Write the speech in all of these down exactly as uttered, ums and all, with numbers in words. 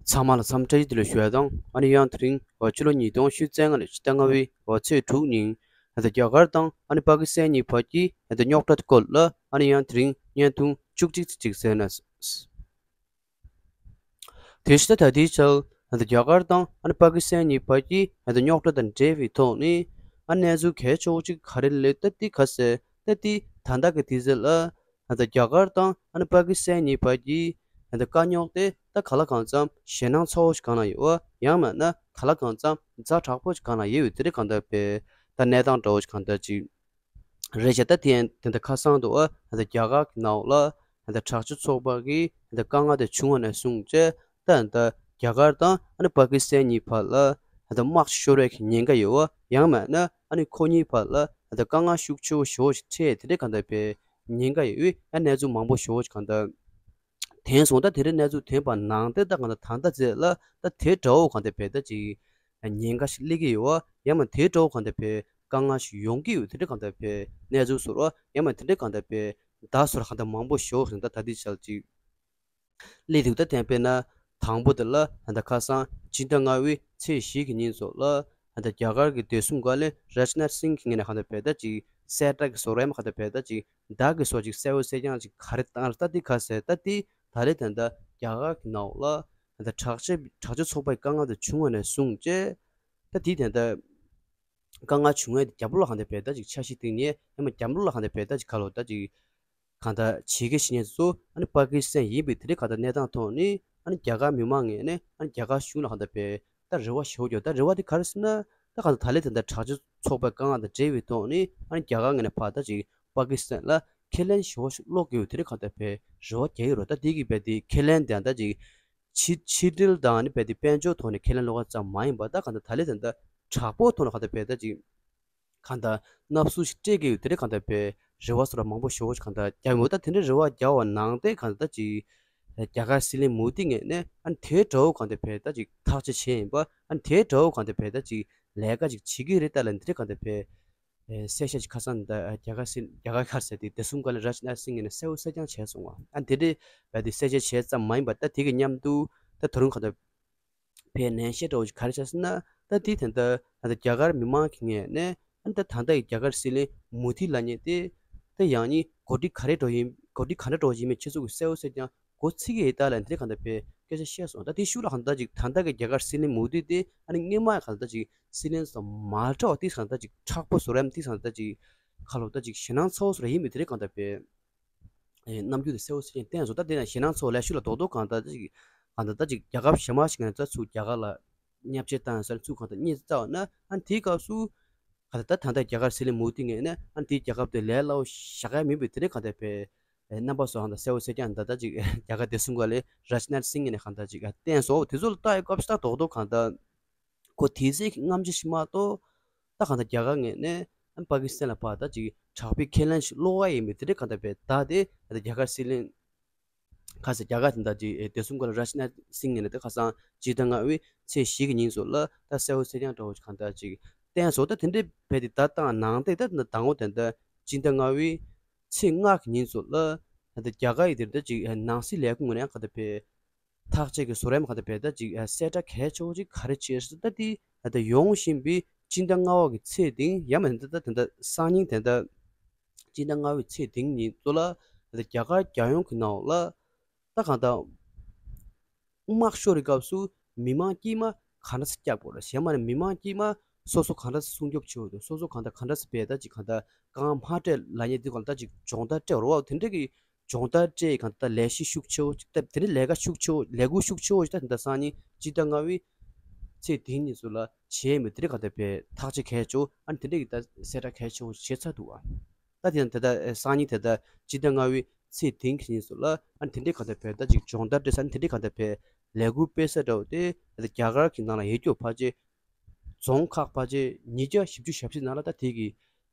ཚང་མ་ལ་འཚམས་འདྲི་བཀྲ་ཤིས་བདེ་ལེགས་ཞུ་ཡ་དང་། ཨ་ནི་ཡང་དེ་རིང་འོ་ཕྱི་ལོ་ཉིས་སྟོང་ཉི་ཤུ་རྩ་ལྔ་ནས་ཕྱི་ཟླ་ལྔ་པའི་འོ་ཚེས་དྲུག་ཉིན་ཨ་ད་རྒྱ་གར་དང་ཨ་ནི་པ་ཀི་སི་ཐན་གཉིས་བར་གྱི་ཨ་ད་རྙོག་དྲ་སྐོར་ལ་ཨ་ནི་ཡང་དེ་རིང་བརྙན་ཐུང་བཅུ་གཅིག་ཙམ་ཅིག་གསན་ན། དེ་བཞིན་ད་ལྟའི་ཆར་ཨ་ད་རྒྱ་གར་དང་ཨ་ནི་པ་ཀི་སི་ཐན་གཉིས་བར་གྱི་ཨ་ད་རྙོག་དྲ་དང་འབྲེལ་བའི་ཐོག་ནས་ཨ་གནས་ཚུལ་གལ་ཆེ་བོ་ཅིག་ག་རེ་སླེབས་ད་འདི་ག་ཟེར་ད་འདི་ད་ལྟ་གི་དུས་ཚོད་ལ། ད་ལྟ་རྒྱ་གར་དང་ཨ་ནི་པ་ཀི་སི་ཐན་གཉིས་བར་གྱི་ད་ལྟ་དཀའ་རྙོག་དེ་ད་གང་ལ་གང་འཚམ་ཞེད་སྣང་ཚ་བོ་ཞིག་གང་ལ་ཡོད་པ། ཡང་མིན་ན་གང་ལ་གང་འཚམ་ཛ་དྲག་པོ་ཞིག་གང་ལ་ཡོད་པའི་དེ་རིགས་གང་ལྟར་བའི་ད་གནས་སྟངས་འདྲ་བོ་ཞིག་གང་ལྟར་ཅིག་རེད་ཤག་ད་དེ་ཡང་དེ་འདྲ་ཁ་སང་དུ་ཨ་ད་ལྟ་རྒྱ་གར་གྱི་ནང་ལ་ད་ལྟ་དྲག་སྤྱོད་ཚོགས་པ་གི་ད་ལྟ་དཀའ་ངལ་དེ་བྱུང་བ་ནས་བཟུང་བྱས་ད་ད་ལྟ་རྒྱ་གར་དང་ཨ་ནི་པ་ཀི་སི་ཐན་གཉིས་བར་ལ་ད་ལྟ་དམག་ཤོར་བའི་གི་ཉེན་ཁ་ཡོད་པ། ཡང་མིན་ན་ཨ་ནི་ཁོ་གཉིས་བར་ལ་ད་ལྟ་དཀའ་ངལ་ཤུགས་ཆེ་བོ་ཞེ་བོ་ཞིག་འཕྲད་དེ་འདྲའི་གང་ལྟར་བའི་ཉེན་ཁ་ཡོད་ཡ་གནས་ཚུལ་མང་པོ་ཞེ་བོ་ཞིག་གང་ལྟར་ཐོན་སོང་། ད་དེ་རིང་གནས་ཚུལ་ཐོན་པ་ནང་དེ་ད་གང་ལྟར་ད་ལྟ་ཚེ་ལ་ད་དེ་འདྲ་བོ་གང་ལྟར་བའི་ད་ཅིག་ཉེན་ཁ་ཞིག་སླེབས་ཀྱི་ཡོད་པ། ཡང་མིན་དེ་འདྲ་བོ་གང་ལྟར་བའི་དཀའ་ངལ་ཞིག་ཡོང་གི་ཡོད་དེ་འདྲ་གང་ལྟར་བའི་གནས་ཚུལ་བཟོ་འདྲ་བ། ཡང་མིན་དེ་འདྲ་གང་ལྟར་བའི་ད་བཟོ་འདྲ་གང་ལྟར་མང་པོ་ཞེ་བོ་ཞིག་ད་ད་ལྟའི་ཆར་ཅིག་སླེབས་འདུག་ད་དེ་དཔེར་ན་དང་པོ་དེ་ལ་ད་ལྟ་ཁ་སང་སྤྱི་ཟླ་ལྔ་པའི་ཚེས་བཞི་གི་ཉིན་ཚོ་ལ་ད་ལྟ་རྒྱ་གར་གྱི་བདེ་སྲུང་བཀའ་བློན་རཱཇ་ནཱཐ་སིང་གི་ངོས་ནས་གང་ལྟར་བའི་ད་ཅིག་གསལ་བསྒྲགས་ཀྱི་བཟོ་འདྲ་གང་ལྟར་བའི་ད་ཅིག་བརྡ་གི་བཟོ་ཅིག་གསལ་བོ་གསལ་རྐྱང་ཅིག་ག་རེ་བཏང་རེད། ད་འདི་ག་ཟེར་ད་འདི་ད་རེས་ད་ལྟ་རྒྱ་གར་གྱི་ནང་ལ་ད་ལྟ་དྲག་ཆས་དྲག་སྤྱོད་ཚོགས་པའི་དཀའ་ངལ་དེ་བྱུང་བ་ནས་བཟུང་བྱས་ད་འདི་ད་ལྟ་དཀའ་ངལ་བྱུང་བའི་རྒྱབ་ལོགས་ལ་གང་ལྟར་བའི་ད་ཅིག་འཆར་གཞི་བཏིང་ནས་ཡང་མིན་རྒྱབ་ལོགས་ལ་གང་ལྟར་བའི་ད་ཅིག་ག་ལོ་ད་ཅིག་གང་ལྟར་བྱེད་ཀྱི་ཤི་ཉེན་ཚོ་ཨ་ནི་པ་ཀི་སི་ཐན་ཡིན་པའི་དེ་རིགས་གང་ལྟར་གནས་སྟངས་ཐོག་ནས་ཨ་ནི་རྒྱ་གར་མི་མང་ངོས་ནས་ཨ་ནི་རྒྱ་གར་གཞུང་ལ་གང་ལྟར་བའི་ད་རེ་བ་ཞེ་བོ་ཡོད། ད་རེ་བ་དེ་ག་རེ་ཟེར་ན་ད་གང་ལྟར་ད་ལན་དེ་འདྲ་དྲག་སྤྱོད་ཚོགས་པའི་དཀའ་ངལ་དང་འབྲེལ་བའི་ཐོག་ནས་ཨ་ནི་རྒྱ་གར་ངོས་ནས་ཕར་ད་ཅིག་པ་ཀི་སི་ཐན་ལ་ཁས་ལེན་ཞེ་བོ་ཞིག་སློག་དགོས་དེ་རིགས་གང་ལྟར་བའི་རེ་བ་རྒྱག་གི་ཡོད་རེད། ད་དེ་གི་བའི་དེ་ཁས་ལེན་དེ་ད་ཅིག་ཕྱི་ཕྱི་དྲིལ་དང་ཨ་ནི་བའི་དེ་དཔལ་འབྱོར་ཐོག་ནས་ཁས་ལེན་སློག་པ་ཙམ་མ་ཡིན་པར་ད་གང་ལྟར་ད་ལན་དེ་འདྲ་དྲག་པོ་ཐོག་ནས་གང་ལྟར་བའི་ད་ཅིག་གང་ལྟར་མནབ་སུ་ཞིག་སྤྲད་ཀྱི་ཡོད་དེ་རེད། གང་ལྟར་བའི་རེ་བ་སོགས་ལ་མང་པོ་ཞེ་བོ་ཞིག་གང་ལྟར་རྒྱག་ཡོད། ད་དེ་འདྲའི་རེ་བ་རྒྱག་པ་ནང་བསྟན་གང་ལྟར་ཅིག་རྒྱ་གར་སྲིད་བློན་མོ་དི་ངོས་ནས་ཨ་ནི་དེའི་འདྲ་བོ་གང་ལྟར་བའི་ད་ཅིག་ཐག་གཅོད་བྱས་ཡིན་པ། ཨ་ནི་དེའི་འདྲ་བོ་གང་ལྟར་བའི་ད་ཅིག་ལས་ཀ་ཅིག་བྱེད་ཀྱི་རེད། ད་ལན་དེ་རེད་གང་ལྟར་བའི་གསལ་བཤད་ཅིག་ཁ་སང་ད་རྒྱ་གར་སྲིད་རྒྱ་གར་ག་རེ་ཟེར་དེ་བདེ་སྲུང་བཀའ་བློན་རཱཇ་ནཱཐ་སིང་ངོས་ནས་གསལ་བོ་གསལ་རྐྱང་བྱས་སོང་བ། ཨ་ནི་དེ་འདྲའི་བའི་དེ་གསལ་བཤད་བྱས་ཙམ་མ་ཡིན་པ་ད་དེ་གི་མཉམ་དུ་ད་ད་རུང་གང་ལྟར་བའི་ནན་བཤད་འདྲ་བོ་ཞིག་ག་རེ་བྱས་ཟེར་ན། ད་དེ་ད་ལྟ་ད་ལྟ་རྒྱ་གར་མི་མང་གི་ངོས་ནས་ཨ་ནི་ད་ད་ལྟ་ཡི་རྒྱ་གར་སྲིད་བློན་མོ་དི་ལབ་མཁན་དེ་ད་ཡང་ནི་འགོ་ཁྲིད་ག་རེ་འདྲ་ཡིན་འགོ་ཁྲིད་ག་འདྲ་འདྲ་ཡིན་མིན་ཁྱེད་ཚོ་གི་གསལ་བོ་གསལ་རྐྱང་འགོ་ཚུགས་ཀྱི་ཡོད་ད་ལབ་དེ་གང་ལྟར་བའི་སྐད་ཆ་བཤད་སོང་། ད་དེ་ཤུགས་ལ་གང་ལྟར་ཅིག་ད་ལྟ་གི་རྒྱ་གར་སྲིད་བློན་མོ་དི་དེ་ཨ་ནི་སྔོན་མ་གང་ལྟར་ཅིག་སྲིད་བློན་ཚོ་མ་འདྲ་བ་དེ་གང་ལྟར་ཅིག་མཁྲེགས་པོ་བཟོ་རམ་དེ་གང་ལྟར་ཅིག་ཁ་ལོ་ད་ཅིག་ཞེད་སྣང་ཚ་བོ་བཟོ་ར་ཡིན་མིན་དེ་རེད་གང་ལྟར་བའི། ཨེ་རྣམ་འགྱུར་དེ་གསལ་བོ་གསལ་རྐྱང་བསྟན་སོང་། ད་དེ་ནས་ཞེད་སྣང་ཚ་བོ་ལས་ཤུགས་ལ་རྡོག་རྡོག་གང་ལྟར་ཅིག་གང་ལྟར་ད་ཅིག་རྒྱལ་ཁབ་གཞན་མ་ཞིག་ནས་ད་ཚུར་རྒྱ་གར་ལ་བརྙས་བཅོས་བཏང་ཟེར་ཚུར་གང་ལྟར་བརྙས་བཏང་ན་ཨ་ནི་དེའི་སྐབས་སུ་གང་ལྟར་ད་ད་ལྟ་རྒྱ་གར་སྲིད་བློན་མོ་དི་ངོས་ནས་ཨ་ནི་དེའི་རྒྱལ་ཁབ་དེ་ལས་སླ་བོ་བཞག་ཡ་མིན་པའི་དེ་རིང་གང་ལྟར་བའི་ཨེ་རྣམ་པ་ཚོ་གང་ལྟར་གསལ་བོ་གསལ་རྐྱང་ད་ལྟ་ཅིག་རྒྱ་གར་བདེ་སྲུང་བཀའ་བློན་རཱཇ་ནཱཐ་སིང་ངོས་ནས་གང་ལྟར་ཅིག་བསྟན་སོང་། དེ་ཚོ་ལ་ལྟ་ཡི་སྐབས་སུ་ད་རྡོག་རྡོག་གང་ལྟར་ཁོ་དེ་ཚེ་གི་རྔམ་བརྗིད་ཞིག་མ་གཏོགས་ད་གང་ལྟར་རྒྱ་གར་ངོས་ནས་པ་ཀི་སི་ཐན་ལ་ཕར་ད་ཅིག་དྲག་པོའི་ཁས་ལེན་ཞིག་སློག་ཡ་ཡིན་པའི་དེ་འདྲའི་གང་ལྟར་བའི་བརྡ་དེ་ད་ལྟ་རྒྱ་གར་སྲིད་བློན་ཁ་ས་རྒྱ་གར་དེ་འདྲ་ཅིག་བདེ་སྲུང་བཀའ་བློན་རཱཇ་ནཱཐ་སིང་ངོས་ནས་ད་ཁ་སང་སྤྱི་ཟླ་ལྔ་པའི་ཚེས་བཞི་གི་ཉིན་ཚོ་ལ་ད་གསལ་བོ་གསལ་རྐྱང་འདྲ་བོ་ཞིག་གང་ལྟར་ཅིག་བསྟན་སོང་། ད་དེ་འདྲའི་བས་དེ་ད་བཏང་ནང་བསྟན་ད་དེ་འདྲ་དང་པོ་དེ་འདྲ་སྤྱི་ཟླ་ལྔ་པའི་ཚེས་ལྔ་གི་ཉིན་ཚོ་ལ་ད་ལྟ་རྒྱ་གར་ཡི་དེ་འདྲ་ཅིག་ནང་སྲིད་ལས་ཁུངས་ངོས་ནས་ཡང་གང་ལྟར་བས་ཐག་གཅོད་ཀྱི་བཟོ་རིམ་གང་ལྟར་བས་ད་ཅིག་གསལ་བསྒྲགས་གལ་ཆེ་བོ་ཅིག་ག་རེ་བྱས་ཟེར་ད་དེ་ད་ལྟ་ཡོང་བཞིན་པའི་སྤྱི་ཟླ་ལྔ་པ་གི་ཚེས་བདུན་ཡང་མིན་ད་ད་ད་སང་ཉིན་དེ་འདྲ་སྤྱི་ཟླ་ལྔ་པའི་ཚེས་བདུན་ཉིན་ཚོ་ལ་ད་ལྟ་རྒྱ་གར་རྒྱལ་ཡོངས་ཀྱི་ནང་ལ་ད་གང་ལྟར་དམག་ཤོར་བའི་སྐབས་སུ་མི་མང་དཀྱུས་མ་གང་འདྲ་སེ་བསྐྱབ་དགོས་རེད། གཞན་མ་ནི་མི་མང་དཀྱུས་མ་སོ་སོ་གང་འདྲ་སེ་སྲུང་སྐྱོབ་བྱེད་དགོས་འདུག་སོ་སོ་གང་ལྟར་གང་འདྲ་སེ་བས་ད་ཅིག་གང་ལྟར་དཀའ་ངལ་མ་འཕྲད་ལབ་མཁན་དེ་གང་ལྟར་ཅིག་སྦྱོང་བརྡར་སྤྲད་རོགས་དེ་འདྲ་གི་སྦྱོང་བརྡར་སྤྲད་གང་ལྟར་ལས་གཞི་ཤུགས་ཆེ་བོ་ཅིག་ད་དེ་འདྲ་ལས་ཀ་ཤུགས་ཆེ་བོ་ལས་འགུལ་ཤུགས་ཆེ་བོ་ཞིག་ད་དེ་འདྲ་སང་ཉིན་སྤྱི་ཟླ་ལྔ་པའི་ཚེས་བདུན་ཉིན་ཚོ་ལ་བྱས་མེད་དེ་འདྲ་གང་ལྟར་བས་ཐག་གཅོད་གལ་ཆེ་བོ་ཨ་ནི་དེ་འདྲ་གི་ད་གསལ་བསྒྲགས་གལ་ཆེ་བོ་བྱས་ཚར་འདུག་བ། ད་དེ་ཡང་དེ་ལྟར་སང་ཉིན་དེ་ལྟར་སྤྱི་ཟླ་ལྔ་པའི་ཚེས་བདུན་གྱི་ཉིན་སུ་ལ་ཨ་ནི་དེ་འདྲའི་གང་ལྟར་བས་ད་ཅིག་སྦྱོང་བརྡར་སྤྲད་ས་ཨ་ནི་དེ་འདྲའི་གང་ལྟར་བས་ལས་འགུལ་སྤེལ་ས་འདྲ་བོ་དེ་ད་རྒྱ་གར་གྱི་ནང་ལ་ཡོད་རྒྱུ་ཕལ་ཆེར་རྫོང་ཁག་ཕལ་ཆེར་ཉིས་བརྒྱ་བཞི་བཅུ་ཞེ་བཞི་ནང་ལ་ད་དེ་གི་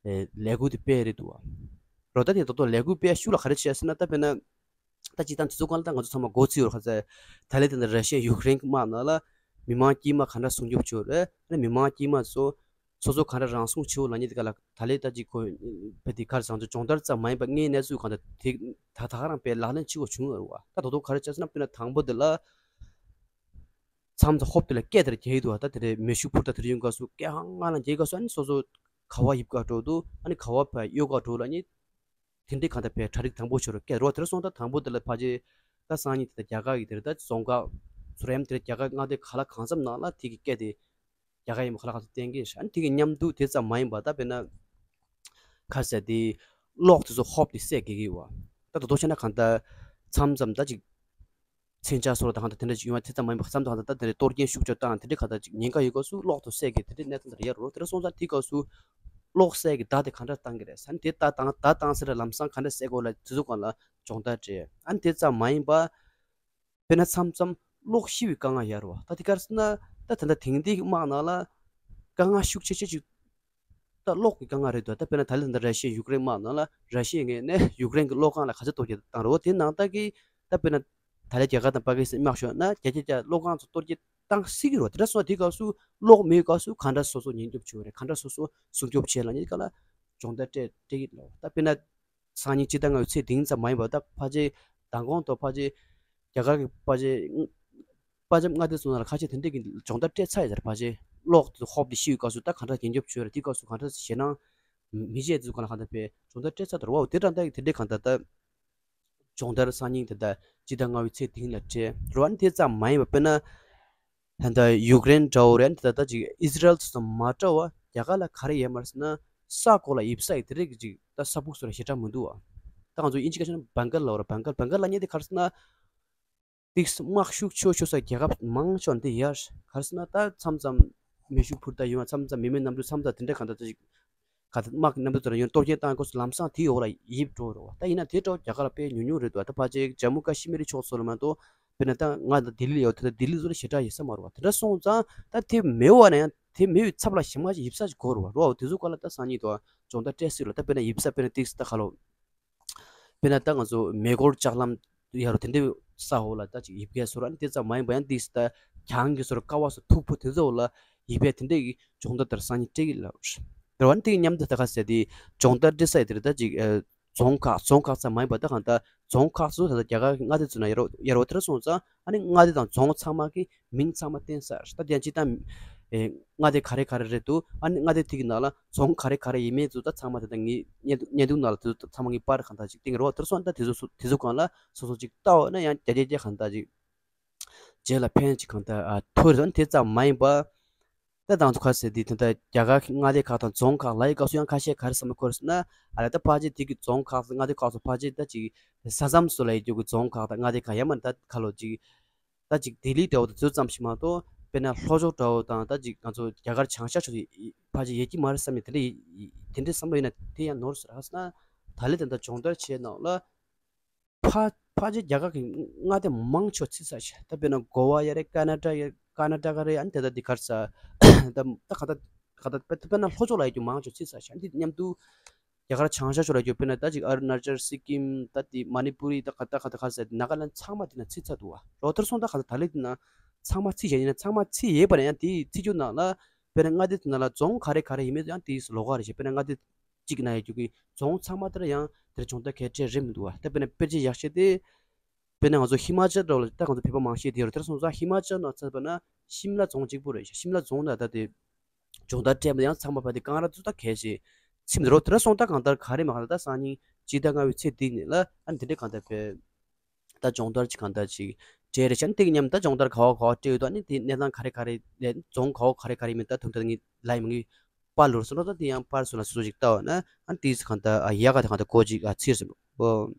ལས་འགུལ་དེ་སྤེལ་རེད་འདུག་བ། རོ་ད་དེ་ད་དུང་ལས་འགུལ་སྤེལ་ཤུགས་ལ་ག་རེ་བྱས་ཟེར་ན་ད་དཔེར་ན། ད་སྤྱིར་བཏང་དུས་ཚོད་གང་ལ་ད་ང་ཚོ་ཚང་མ་མགོ་ཚོས་ཡོད་རེད་ཁ་ཚ། ད་ལན་དེ་འདྲ་ར་ཤི་ཡ་ཡུཀ་རེན་གྱི་དམག་ནང་ལ་མི་མང་དཀྱུས་མ་ག་འདྲ་སྲུང་སྐྱོབ་བྱེད་དགོས་རེད། ཨ་ནི་མི་མང་དཀྱུས་མ་ཚོ་སོ་སོ་ག་འདྲ་རང་སྲུང་བྱེད་དགོས་ལབ་མཁན་དེ་ག་ལ་ད་ལན་ད་ཅིག་ཁོ་བས་དེ་ག་རེ་བཟང་ཚོ་སྦྱོང་བརྡར་ཙམ་མ་ཡིན་པ་དངོས་གནས་ཚུལ་གང་འདྲ་དེ་ད་ད་ག་རང་དཔེ་ལག་ལེན་བྱེད་དགོས་བྱུང་ཡོད་རེད་བ། ད་ད་དུང་ག་རེ་བྱས་ཟེར་ན་དཔེར་ན་དང་པོ་དེ་ལ། མཚམས་མཚམས་ཧོབ་དེ་ལ་སྐད་དེར་རྒྱག་གི་འདུག་བ། ད་དེ་རེད། མེ་ཤུགས་འཕུར་མདའ་དེ་རེད། ཡོང་སྐབས་སུ་སྐད་ཧང་ང་ལ་རྒྱག་སྐབས་སུ་ཨ་ནི་སོ་སོ་ག་བ་ཡིབ་ག་འགྲོ་འདུག་ཨ་ནི་ག་བ་ཕར་གཡོ་ག་འགྲོ་ལ་ནི། དེ་འདྲའི་གང་ལྟར་བས་གྲ་སྒྲིག་དང་པོ་བྱོས་རོགས་སྐད་རོགས་དེར་སོང་། ད་དང་པོ་དེ་ལ་ཕལ་ཆེར་ད་སང་ཉིན་དེ་ད་རྒྱ་གར་གྱི་དེར་ད་རྫོང་ཁག་ཚུར་ཡམ་དེར་རྒྱ་གར་མངའ་སྡེ་ག་ལ་གང་འཚམ་ནང་ལ་དེ་གི་སྐད་དེ་རྒྱ་གར་ཡིན་པ་ག་ལ་གང་འཚམ་བསྟན་གྱི་རེད། ཨ་ནི་དེ་གི་མཉམ་དུ་དེ་ཙམ་མ་ཡིན་པ་ད་དཔེར་ན་ཁ་ཟས་དེ་གློག་དེ་ཚོ་ཧོབ་དེ་སད་གེ་གི་བ། ད་ད་དོ་ཆ་ན་གང་ལྟར་མཚམས་མཚམས་ད་ཅིག་མཚོན་ཆ་སོགས་ལ་ད་གང་ལྟར་དེ་འདྲ་ཅིག་ཡོང་བ་དེ་ཙམ་མ་ཡིན་པ་མཚམས་ད་གང་ལྟར་ད་དེ་འདྲའི་གཏོར་སྐྱོན་ཤུགས་ཆེ་བཏང་དེ་འདྲའི་གང་ལྟར་ཅིག་ཉེན་ཁ་ཡོད་སྐབས་སུ་གློག་ཏུ་བསད་གི་དེ་འདྲའི་གནས་སྟངས་དེ་ཡོད་རེད། དེ་འདྲ་སོང་ཙང་དེའི་སྐབས་སུ་གློག་བསད་གི་མདའ་དེ་གང་འདྲ་བཏང་གི་རེད་ཟེར་ན། དེ་མདའ་བཏང་མདའ་བཏང་ཟེར་ལམ་སང་གང་འདྲ་བསད་དགོས་ལ་དེ་ཚོ་སྒང་ལ་སྦྱོང་བརྡར་སྤྲད། ཨ་ནི་དེ་ཙམ་མ་ཡིན་པ་དཔེར་ན་མཚམས་མཚམས་གློག་ཤི་བའི་དཀའ་ངལ་ཡོད་རེད་བ། ད་དེ་ག་རེ་ཟེར་ན་ད་ད་ལྟ་དེང་དུས་དམག་ནང་ལ་དཀའ་ངལ་ཤུགས་ཆེ་ཤོས་ཅིག་ད་གློག་གི་དཀའ་ངལ་རེད་འདུག་ད་དཔེར་ན་ད་ལན་ད་ར་ཤི་ཡ་ཡུཀ་རེན་དམག་ནང་ལ་ར་ཤི་ཡའི་ངོས་ནས་ཡུཀ་རེན་གྱི་གློག་ཁང་ལ་ག་ཚོད་གཏོར་རྒྱག་བཏང་རེད་བ། དེ་ནང་ལྟར་གྱི་ད་དཔེར་ན་ད་ལན་རྒྱ་གར་དང་པ་ཀི་སི་ཐན་དམག་ཤོར་ན་བརྒྱ་ཆ་བརྒྱ་གློག་ཁང་ཚོ་གཏོར་རྒྱག་བཏང་སྲིད་ཀྱི་རེད་བ། དེ་འདྲ་སོང་བ་དེའི་སྐབས་སུ་གློག་མེད་སྐབས་སུ་གང་འདྲ་སོ་སོ་ཉེན་སྐྱོབ་བྱེད་དགོས་རེད། གང་འདྲ་སོ་སོ་སྲུང་སྐྱོབ་བྱེད་ལ་ནི་ག་ལ་སྦྱོང་བརྡར་སྤྲད་སྤྲད་ཀྱི་རེད། ད་དཔེར་ན་སང་ཉིན་སྤྱི་ཟླ་ལྔ་པའི་ཚེས་བདུན་ཙམ་མ་ཡིན་པར་ད་ཕལ་ཆེར་མདང་དགོང་ཐོག་ཕལ་ཆེར་རྒྱ་གར་གྱི་ཕལ་ཆེར་པ་ཇེ་མངའ་སྡེ་ཚོ་ནང་ལ་ཁ་ཤས་དེ་འདྲས་ཀྱི་སྦྱོང་བརྡར་སྤྲད་ཚར་ཡོད་ཟེར། ཕལ་ཆེར་གློག་དེ་ཚོ་ཧོབ་དེ་ཤི་བའི་སྐབས་སུ་ད་གང་འདྲ་ཉེན་སྐྱོབ་བྱོས་རེད། དེའི་སྐབས་སུ་གང་འདྲ་ཞེད་སྣང་མི་བྱེད་ཚུལ་གང་ལ་གང་འདྲ་བས་སྦྱོང་བརྡར་སྤྲད་ཚར་དུ་རེད་བ། དེ་འདྲ་འདྲ་གི་དེ་འདྲས་གང་འདྲ་ད་སྦྱོང་བརྡར་སང་ཉིན་དེ་འདྲ་སྤྱི་ཟླ་ལྔ་པའི་ཚེས་བདུན་ལ་སྤྲད་རེད་བ། དེ་ཙམ་མ་ཡིན་པ་དཔེར་ན་ད་ལྟ་ཡུཀ་རེན་འདྲ་བོ་རེད། ད་ལྟ་ཅིག་ཨི་ཟི་རལ་ཚོ་དང་མ་འདྲ་བ་རྒྱ་གར་ལ་ག་རེ་ཡོད་མ་རེད་ཟེར་ན་ས་གོ་ལ་ཡིབ་ས་ཡི་དེ་རིགས་ཅིག་ད་ས་ཕུག་སོགས་ལ་ཞེ་དྲག་མི་འདུག་བ། ད་ང་ཚོ་དབྱིན་ཇི་སྐད་ཆ་ན་བང་ཀར་ལབ་ར། བང་ཀར་བང་ཀར་ལབ་མཁན་དེ་ག་རེ་ཟེར་ན། ཏིག་དམག་ཤུགས་ཆེ་ཤོས་ས་རྒྱལ་ཁབ་མང་ཤོས་འདི་ཡར་ག་རེ་ཟེར་ན་ད་མཚམས་མཚམས་མེ་ཤུགས་འཕུར་མདའ་ཡོང་བ། མཚམས་མཚམས་མི་མེད་གནམ་གྲུ། མཚམས་མཚམས་དེ་འདྲ་གང་ལྟར་ད་ཅིག་ག་ད་དམག་གི་གནམ་གྲུ་དེ་ལ་ཡོང་གཏོར་སྐྱོན་བཏང་སྐབས་སུ་ལམ་སང་དེའི་འོག་ལ་ཡིབ་འགྲོ་རེད་བ། ད་ཡིན་ན་དེ་འདྲ་རྒྱ་གར་ལ་དཔེ་ཉུང་ཉུང་རེད་འདུག་ད་ཕལ་ཆེར་ཇམ་མུ་ཀ་ཤི་མིར་ཕྱོགས་སོགས་ལ་མ་གཏོགས་དཔེར་ན་ད་ང་ད་ལྡི་ལི་ལ་ཡོད། ད་ལྡི་ལི་ཚོ་ལ་ཞེ་དྲག་ཡིན་ས་མ་རེད་བ། དེ་འདྲ་སོང་ཙང་ད་དེ་མེད་བ་ན་ཡང་དེ་མེད་པའི་ཚབ་ལ་གཞན་མ་ཞིག་ཡིབ་ས་ཞིག་དགོས་རེད་བ། རོ་དེ་ཚོ་ག་ལ་ད་སང་ཉིན་དུ་སྦྱོང་བརྡར་སྤྲད་སྲིད་ལ། ད་དཔེར་ན་ཡིབ་ས་དཔེར་ན་ཏིག་ད་ག་ལོ། དཔེར་ན་ད་ང་ཚོ་མེ་འཁོར་ལྕགས་ལམ་ཡ་རོ་དེ་འདྲའི་ས་འོག་ལ་ད་ཅིག་ཡིབ་མཁན་སོ་ར་ནི་དེ་ཙམ་མ་ཡིན་པ་ཡང་ཏིག་ད་གྱང་གི་སོ་ར་ཀ་བ་སོ་མཐུག་པོ་དེ་ཚོ་འོག་ལ་ཡིབ་པའི་དེ་འདྲའི་གི་སྦྱོང་བརྡར་དེར་སང་ཉིན་སྤྲད་ཀྱི་ལབ་རེད་བ། ནི་དེ་གི་མཉམ་དུ་ད་ག་ཟེར་དེ་སྦྱོང་བརྡར་སྤྲད་ས་ཡི་དེ་རེད། ད་ཅིག་རྫོང་ཁག་རྫོང་ཁག་ཙམ་མ་ཡིན་པ་ད་གང་ལྟར་རྫོང་ཁག་ཚོ་ད་ལྟ་རྒྱ་གར་གྱི་མངའ་སྡེ་ཚོ་ནང་ཡ་རོ་ཡ་རོ་དེར་སོང་ཙང་ཨ་ནི་མངའ་སྡེ་དང་རྫོང་ཚང་མ་གི་མིང་ཚང་མ་བསྟན་ས་རེད། ད་དེ་ཡང་སྤྱིར་བཏང་ཨེ་མངའ་སྡེ་ག་རེ་ག་རེ་རེད་འདུག་ཨ་ནི་མངའ་སྡེ་དེ་གི་ནང་ལ་རྫོང་ག་རེ་ག་རེ་ཡིན་མིན་ཚོ་ད་ཚང་མ་ད་ལྟ་ངའི་བརྙན་ཐུང་བརྙན་ཐུང་ནང་ལ་དེ་ཚོ་ཚང་མ་ངའི་པར་གང་ལྟར་ཅིག་བསྟན་གྱི་རེད་བ། དེར་སོང་ད་དེ་ཚོ་དེ་ཚོ་གང་ལ་སོ་སོ་ཅིག་ལྟ་བ་ན་ཡང་བརྒྱ་ཆ་བརྒྱ་གང་ལྟར་ཅིག་རྗེས་ལ་ཕན་ཅིག་གང་ལྟར་ཨ་ཐོགས་རེད། ཨ་ནི་དེ་ཙམ་མ་ཡིན་པ། ད་དང་ཚོ་ཁ་ཟེར་དེ་དེ་འདྲ་རྒྱ་གར་གྱི་མངའ་སྡེ་ཁག་དང་རྫོང་ཁག་ལ་ཡི་སྐབས་སུ་ཡང་ཁ་ཤས་ག་རེ་བསམ་བློ་འཁོར་ཟེར་ན། ཨ་ལ་ད་ཕལ་ཆེར་དེ་གི་རྫོང་ཁག་དང་མངའ་སྡེ་ཁག་སོགས་ཕལ་ཆེར་ད་ཅིག་ས་མཚམས་སུ་ལ་ཡི་རྒྱུ་གི་རྫོང་ཁག་དང་མངའ་སྡེ་ཁག་ཡང་མ་ད་ཁ་ལོ་ཅིག་ད་ཅིག་ལྡི་ལི་འདྲ་བོ་དེ་ཚོ་ཙམ་ཞིག་མ་གཏོགས་དཔེར་ན་ལྷོ་ཕྱོགས་འདྲ་བོ་དང་ད་ཅིག་ང་ཚོ་རྒྱ་གར་བྱང་ཤར་ཕྱོགས་དེ་ཕལ་ཆེར་ཡོད་ཀྱི་མ་རེད་བསམ་ནས་དེ་འདྲ་དེ་འདྲའི་བསམ་བློ་ཡིན་ན་དེ་ཡང་ནོར་ཟེར་ཧ་ཟེར་ན། ད་ལི་དེ་འདྲ་སྦྱོང་བརྡར་བྱས་ནང་ལ། ཕ་ཕ་ཆེ་རྒྱ་གར་གྱི་མངའ་སྡེ་མང་ཆེ་བ་ཚིག་ཚ་ཤ། ད་དཔེར་ན་གོ་བ་ཡ་རེད། ཀ་ན་ཊ་ཡ་ཀ་ན་ཊ་ཀ་རེད། ཨ་ནི་དེ་ད་འདི་གར་ས་ད་ད་ག་ད་ག་ད་དཔེར་ན་ལྷོ་ཕྱོགས་ལ་ཡོད་རྒྱུ་མང་ཆེ་བ་ཚིག་ཚ་ཤ། ཨ་ནི་དེ་མཉམ་དུ་རྒྱ་གར་བྱང་ཤར་ཕྱོགས་ལ་ཡོད་རྒྱུ་དཔེར་ན་ད་ཅིག་ཨ་རུ་ན་ཅལ་སི་ཀིམ་ད་དེ་མ་ནི་པུ་རི་ད་ག་ད་ག་ད་ག་ས་ནཱ་ག་ལེན་ཚང་མ་དེ་ན་ཚིག་ཚ་འདུག་བ། རོ་དེར་སོང་ད་ག་ད་ད་ལི་དེ་ན་ཚང་མ་ཚིག་བྱས་ཡིན་ན་ཚང་མ་ཚིག་ཡོད་པ་ན་ཡང་དེ་ཚིག་རྒྱུ་ནང་ལ་དཔེར་ན་མངའ་སྡེ་དེ་ན་ལ་རྫོང་ག་རེ་ག་རེ་ཡིན་མིན་ཡང་དེ་ལོགས་ཀ་རེད་ཤག་དཔེར་ན་མངའ་སྡེ་གཅིག་ན་ཡོད་རྒྱུ་གི་རྫོང་ཚང་མ་དེར་ཡང་དེར་སྦྱོང་བརྡར་གལ་ཆེ་རེད་མི་འདུག་བ། ད་དཔེར་ན་དཔེར་བརྗོད་ཡག་ཤོས་དེ། དཔེར་ན་ང་ཚོ་ཧི་མ་ཅལ་འདྲ་བོ་ལ་ད་ང་ཚོ་བོད་པ་མང་ཤོས་དེ་ཡོད་རེད། དེར་སོང་ཙང་ཧི་མ་ཅལ་ནང་ཚུད་པ་ན་ཤིམ་ལ་རྫོང་གཅིག་པོ་རེད་ཤག་ཤིམ་ལ་རྫོང་ན་ད་དེ་སྦྱོང་བརྡར་སྤྲད་པ་ཡང་ཚང་མ་ཕ་དེ་གང་ར་ཚུད་ད་གལ་ཆེ་ཚིམ་འདུག་རོ། དེར་སོང་ད་གང་ལྟར་ག་རེ་མ་གང་ལྟར་ད་སང་ཉིན་སྤྱི་ཟླ་ལྔ་པའི་ཚེས་བདུན་ནས་ལ་ཨ་ནི་དེ་འདྲའི་གང་ལྟར་བོད། ད་སྦྱོང་བརྡར་ཅིག་གང་ལྟར་ཅིག་སྤྲད་རེད་ཤག་ཨ་ནི་དེ་གི་མཉམ་དུ་ད་སྦྱོང་བརྡར་ག་བ་ག་བ་སྤྲད་ཡོད་དོ། ཨ་ནི་དེ་གནས་སྟངས་ག་རེ་ག་རེ་ལས་རྫོང་ག་བ་ག་རེ་ག་རེ་མིན་ད་དུང་ད་ངས་ལའི་མ་ངས་པར་ལོར་སོང་ད་དེ་ཡང་པར་སོང་ལ་སོ་སོ་ཅིག་ལྟ་བ་ན་ཨ་ནི་དེ་གང་ལྟར་ཨ་ཡག་ག་དེ་གང་ལྟར་གོ་ཅིག་ཨ་ཚིར་སོང་།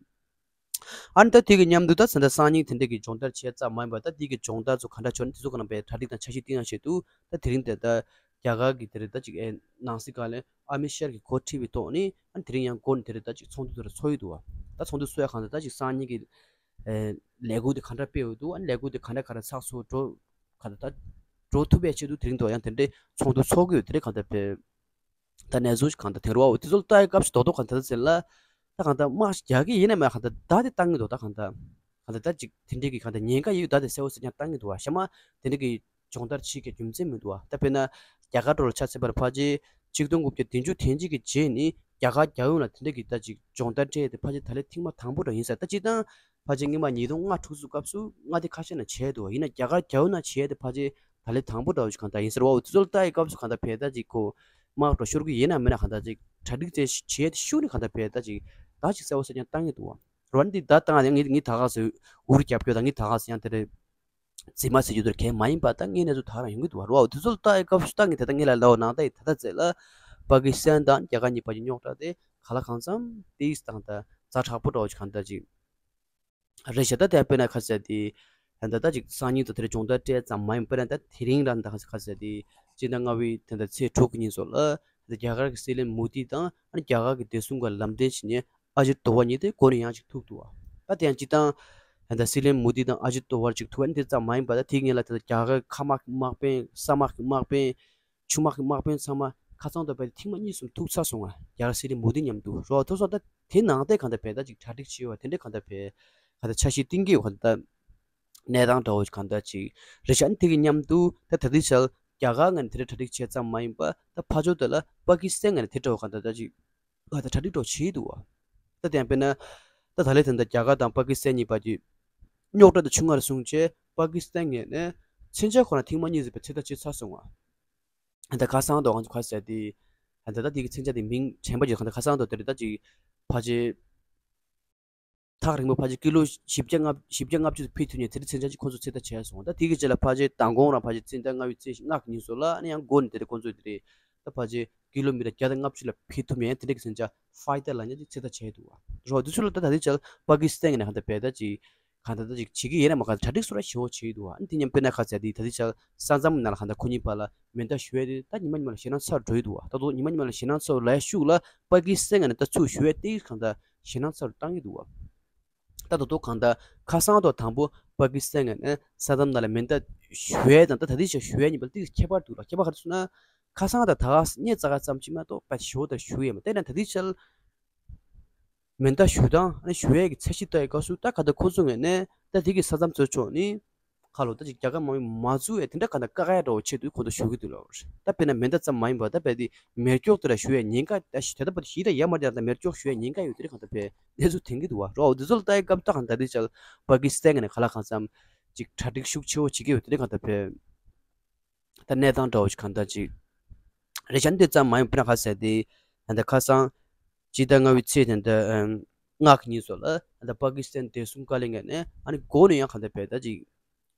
ཨ་ནི་ད་དེ་གི་མཉམ་དུ་ད་ད་ལྟ་སང་ཉིན་དེ་འདྲ་གི་སྦྱོང་བརྡར་བྱས་ཙམ་མ་ཡིན་པར་ད་དེ་གི་སྦྱོང་བརྡར་ཚོ་ག་འདྲ་བྱུང་ན་དེ་ཚོ་ག་ནང་པའི་གྲ་སྒྲིག་དང་འཆར་གཞི་བཏིང་ཡག་ཆེད་དུ་ད་དེ་རིང་དེ་ད་རྒྱ་གར་གི་དེ་རེད་ད་ཅིག་ཨེ་ནང་སྲིད་བཀའ་བློན་ཨ་མི་ཤར་གྱིས་འགོ་ཁྲིད་པའི་ཐོག་ནས་ཨ་ནི་དེ་རིང་ཡང་འགོ་ནས་དེ་རེད་ད་ཅིག་ཚོགས་འདུ་དེ་རེད་ཚོགས་ཡོད་འདུག་བ། ད་ཚོགས་འདུ་ཚོགས་ཡག་གང་ལྟར་ད་ཅིག་སང་ཉིན་གི་ཨེ་ལས་འགུལ་དེ་ག་འདྲ་སྤེལ་ཡོད་འདུག་ཨ་ནི་ལས་འགུལ་དེ་ག་འདྲ་ག་རེ་ཚགས་ཚུད་འགྲོ་ག་འདྲ་ད་འགྲོ་ཐུབ་པའི་ཆེད་དུ་དེ་རིང་དུ་ཡང་དེ་འདྲའི་ཚོགས་འདུ་ཚོགས་ཀྱི་ཡོད། དེ་རིང་གང་ལྟར་བས་ད་གནས་ཚུལ་གང་ལྟར་དེ་རུ་བ་འོ་དེ་ཚོ་ལྟ་ཡི་སྐབས་སུ་རྡོག་རྡོག་གང་ལྟར་ཟེར་ལ་ད་གང་ལྟར་དམག་རྒྱག་གི་ཡིན་ན་མེད་གང་ལྟར་བརྡ་དེ་བཏང་གི་འདུག་ད་གང་ལྟར་གང་ལྟར་ད་ཅིག་དེ་འདྲའི་གི་གང་ལྟར་ཉེན་ཁ་ཡོད་བརྡ་དེ་གསལ་བོ་གསལ་རྐྱང་བཏང་གི་འདུག་བ། གཤམ་མ་དེ་འདྲའི་གི་སྦྱོང་བརྡར་བྱེད་ཀྱི་རྒྱུ་མཚན་མི་འདུག་བ། ད་དཔེར་ན་རྒྱ་གར་འགྲོ་ལ་ཆ་མཚོན་པར་ཕལ་ཆེར་ཆིག་སྟོང་དགུ་བརྒྱ་བདུན་ཅུ་དོན་གཅིག་གི་རྗེས་ནས་རྒྱ་གར་རྒྱལ་ཡོངས་ལ་དེ་འདྲའི་གི་ད་ཅིག་སྦྱོང་བརྡར་སྤྲད་དེ་ཕལ་ཆེར་ད་ལན་ཐེངས་མ་དང་པོ་འདྲ་ཡིན་ས། ད་སྤྱིར་བཏང་ ཕལ་ཆེར་སྔོན་མ་ཉིས་སྟོང་ལྔ་དྲུག་ཙམ་སྐབས་སུ་མངའ་སྡེ་ཁ་ཤས་ནང་བྱས་འདུག་བ། ཡིན་ན་རྒྱ་གར་རྒྱ་ཡུལ་ནང་བྱས་དེ་ཕལ་ཆེར་ད་ལན་དང་པོ་འདྲ་བོ་ཞིག་གང་ལྟར་ཡིན་ཟེར་བ། འོ་དེ་ཚོ་ལ་ལྟ་ཡི་སྐབས་སུ་གང་ལྟར་བལ་ད་ཅིག་ཁོ་དམག་འགྲོ་ཤོར་གི་ཡིན་ན་མིན་ན་གང་ལྟར་ཅིག་གྲ་སྒྲིག་དེ་བྱས་དེ་ཤུགས་ནས་གང་ལྟར་བལ་ད་ཅིག་ད་ཅིག་གསལ་པོ་གསལ་རྐྱང་བཏང་གི་འདུག་བ། རོ་ཨན་འདི་ད་བཏང་ཡང་ངས་ངས་ད་ག་ཟེ་འུར་རྒྱབ་སྐྱོ་དང་ངས་ད་ག་ཟེ་ཡང་དེ་རེད། རྫི་མ་ཟེར་རྒྱུ་དེར་གལ་མ་ཡིན་པ་ད་ངས་གནས་ཚུལ་ད་རང་ཡོང་གི་འདུག་བ། རོ་ཨ་དེ་ཚོ་ལ་ལྟ་ཡི་སྐབས་སུ་ད་ངས་ད་ལྟ་ངས་ལ་ལའོ་ནང་ད་ཡི་ད་ལྟ་ཚེ་ལ་པ་ཀི་སི་ཐན་དང་རྒྱ་གར་གཉིས་བར་གྱི་རྙོག་དྲ་དེ་ག་ལ་གང་འཚམ་དེ་ཡིས་དང་ད་ཛ་དྲག་པོ་འདྲ་བོ་ཞིག་གང་ལྟར་ཅིག་རེད་ཤག་ད་དེ་དཔེར་ན་ཁ་ཟེར་དེ་ད་ད་ཅིག་སང་ཉིན་དུ་དེར་སྦྱོང་བརྡར་སྤྲད་ཙམ་མ་ཡིན་པར་ད་དེ་རིང་རང་ད་ཁ་ཟེར་དེ་སྤྱི་ཟླ་ལྔ་པའི་ད་ད་ཚེས་དྲུག་གི་ཉིན་སོགས་ལ་ད་རྒྱ་གར་གྱི་སྲིད་བློན་མོ་དི་དང་ཨ་ནི་རྒྱ་གར་གྱི་བདེ་སྲུང་གི་ལམ་སྟོན་བྱེད་མཁན་ཨ་ཇིད་དོ་བལ་གཉིས་དེ་འགོ་ནས་ཡང་ཅིག་ཐུག་འདུག་བ། ད་དེ་ཡང་སྤྱི་བཏང་ད་སྲིད་བློན་མོ་དི་དང་ཨ་ཇིད་དོ་བལ་ཅིག་ཐུག་ཨ་ནི་དེ་ཙམ་མ་ཡིན་པ་ད་དེ་སྔོན་ལ་ད་རྒྱ་གར་མཁའ་དམག་གི་དམག་དཔོན་ས་དམག་གི་དམག་དཔོན་ཆུ་དམག་གི་དམག་དཔོན་ཚང་མ་ཁ་ཚང་དུ་བལ་ཐེངས་མ་གཉིས་གསུམ་ཐུག་ཚར་སོང་ང་། རྒྱ་གར་སྲིད་བློན་མོ་དི་མཉམ་དུ་རོ་ཐུག་སོང་། ད་དེ་ནང་དེ་གང་ལྟར་བལ་ད་ཅིག་གྲ་སྒྲིག་བྱས་བ་དེ་འདྲ་གང་ལྟར་བལ་གང་ལྟར་འཆར་གཞི་བཏིང་གི་ཡོད་གང་ལྟར་གནས་སྟངས་འདྲ་བོ་གང་ལྟར་ཅིག་རེད་ཤག་ཨ་ནི་དེ་གི་མཉམ་དུ་ད་ད་ལྟའི་ཆར་རྒྱ་གར་ངོས་ནས་དེ་འདྲ་གྲ་སྒྲིག་བྱས་ཙམ་མ་ཡིན་པ་ད་ཕར་ཕྱོགས་དེ་ལ་པ་ཀི་སི་ཐན་ངོས་ནས་དེ་འདྲ་བོ་གང་ལྟར་ད་ཅིག་གང་ལྟར་གྲ་སྒྲིག་འདྲ་བོ་བྱས་འདུག་བ། ད་དེ་ཡང་དཔེར་ན་ད་ད་ལན་དེ་འདྲ་རྒྱ་གར་དང་པ་ཀི་སི་ཐན་གཉིས་བར་གྱི་རྙོག་དྲ་དེ་ཆུང་ངུ་རུ་སོང་བྱས་པ་ཀི་སི་ཐན་ངོས་ནས་མཚོན་ཆ་ཁོ་ན་ཐེངས་མ་གཉིས་ཟིན་པའི་ཚོད་ལྟ་བྱས་ཚར་སོང་བ། ད་ཁ་སང་དུ་ང་ཚོ་ཁ་ཟེར་དེ་ད་ད་དེ་གི་མཚོན་ཆ་དེ་མིང་དྲན་པ་ཅིག་གང་ལྟར་ཁ་སང་དུ་དེ་རེད། ད་ཅིག་ཕལ་ཆེར་ཐག་རིང་པོ་ཕལ་ཆེར་ཀི་ལོ་བཞི་བརྒྱ་ལྔ་བཞི་བརྒྱ་ལྔ་བཅུ་ཕེབས་ཐུབ་མཁན་དེ་འདྲའི་མཚོན་ཆ་ཅིག་ཁོ་ཚོ་ཚོད་ལྟ་བྱས་སོང་། ད་དེ་གི་རྗེས་ལ་ཕལ་ཆེར་མདང་དགོང་རང་ཕལ་ཆེར་སྤྱི་ཟླ་ལྔ་པའི་ཚེས་ལྔ་གི་ཉིན་སོགས་ལ་ཨ་ནི་ཡང་འགོ་ནས་དེ་འདྲའི་ཁོ་ཚོས་དེ་རེད། ད་ཕལ་ཆེར་ཀི་ལོ་མི་ཊར་བརྒྱ་དང་ལྔ་བཅུ་ལ་ཕེབས་ཐུབ་མཁན་དེ་འདྲའི་གི་མཚོན་ཆ་ཕའི་ཊར་ལབ་མཁན་ཅིག་ཚོད་ལྟ་བྱས་འདུག་བ། རོ་དེ་ཚོ་ལ་ད་ད་ལྟའི་ཆར་པ་ཀི་སི་ཐན་ནས་གང་ལྟར་བལ་ད་ཅིག་གང་ལྟར་ད་ཅིག་བྱེད་ཀྱི་ཡིན་ན་མ་གང་ལྟར་གྲ་སྒྲིག་སོགས་ར་ཞེ་པོ་བྱས་འདུག་བ། ཨ་ནི་དེ་མཉམ་དཔེར་ན་ཁ་ཟེར་དེ་ད་ལྟའི་ཆར་ས་མཚམས་ནང་ལ་གང་ལྟར་ཁོ་གཉིས་བར་ལ་མེ་མདའ་གཞུ་ཡས་དེ་ད་ཉི་མ་ཉི་མ་ལ་ཞེད་སྣང་ཚ་རུ་འགྲོ་ཡི་འདུག་བ། ད་དུང་ཉི་མ་ཉི་མ་ལ་ཞེད་སྣང་ཚ་རུ་ལ་ཡ་ཤུགས་ལ་པ་ཀི་སི་ཐན་ནས་ད་ཚུར་གཞུ་ཡས་དེ་གང་ལྟར་ཞེད་སྣང་ཚ་རུ་བཏང་གི་འདུག་བ། ད་དོ་དོ་གང་ལྟར་ཁ་སང་དོ་དང་པོ་པ་ཀི་སི་ཐན་ནས་ས་མཚམས་ནང་ལ་མེ་མདའ་གཞུ་ཡས་དང་ད་ད་ལྟའི་ཆར་གཞུ་ཡས་གཉིས་པ་ཏིག་ཁྱད་པར་འདུག་ལ། ཁྱད་པར་ག་རེ་ཟེར་ན། ཁ་སང་དང་ད་ག་སྙད་ཙག་ག་ཙམ་ཅིག་མ་གཏོགས་པ་ཞོ་དང་གཞུ་ཡས་མ་བལྟས་ན་ད་ལྟའི་ཆར་མེ་མདའ་གཞུ་དང་ཨ་ནི་གཞུ་ཡས་ཀྱི་ཚད་གཞི་ལྟ་ཡི་སྐབས་སུ་ད་ག་ད་ཁོ་ཚོ་ངོས་ནས་ད་དེ་གི་ས་མཚམས་ཚོ་ཕྱོགས་ནི་ཁ་ལོ་ད་ཅིག་རྒྱ་གར་མ་མི་མ་འཛུལ་བའི་དེ་འདྲ་ག་ད་བཀག་ཡ་འདྲ་བོ་ཆེད་དུ་ཁོ་ཚོ་གཞུ་གི་འདུག་ལབ་རེད། ད་དཔེར་ན་མེ་མདའ་ཙམ་མ་ཡིན་པར་ད་དཔེ་དེ་མེ་སྒྱོགས་དེ་ལ་གཞུ་ཡས་ཉེན་ཁ་ད་ཞི་ད་ད་པ་ཞི་ད་ཡ་མ་རྒྱག་ད་མེ་སྒྱོགས་གཞུ་ཡས་ཉེན་ཁ་ཡོད་དེ་རེད་གང་ད་བས་གནས་ཚུལ་ཐོན་གི་འདུག་བ། རོ་འདི་ཚོ་ལ་ལྟ་ཡི་སྐབས་ད་གང་ད་དེ་ཆར་པ་ཀི་སི་ཐན་ནས་ག་ལ་གང་འཚམ་ཅིག་གྲ་སྒྲིག་ཤུགས་ཆེ་བོ་བྱེད་ཀྱི་ཡོད་དེ་རེད་གང་ད་བས། ད་གནས་སྟངས་འདྲ་བོ་ཞིག་གང་ལྟར་ཅིག་རེད་ཤག་འདི་ཙམ་མ་ཡིན་པར་ཁ་ཟེར་དེ་ད་ལྟ་ཁ་སང་སྤྱི་ཟླ་ལྔ་པའི་ཚེས་དེ་འདྲ་ལྔ་གི་ཉིན་སོགས་ལ་ད་ལྟ་པ་ཀི་སི་ཐན་བདེ་སྲུང་བཀའ་བློན་ངོས་ནས་ཨ་ནི་འགོ་ནས་ཡང་གང་ལྟར་བས་ད་ཅིག་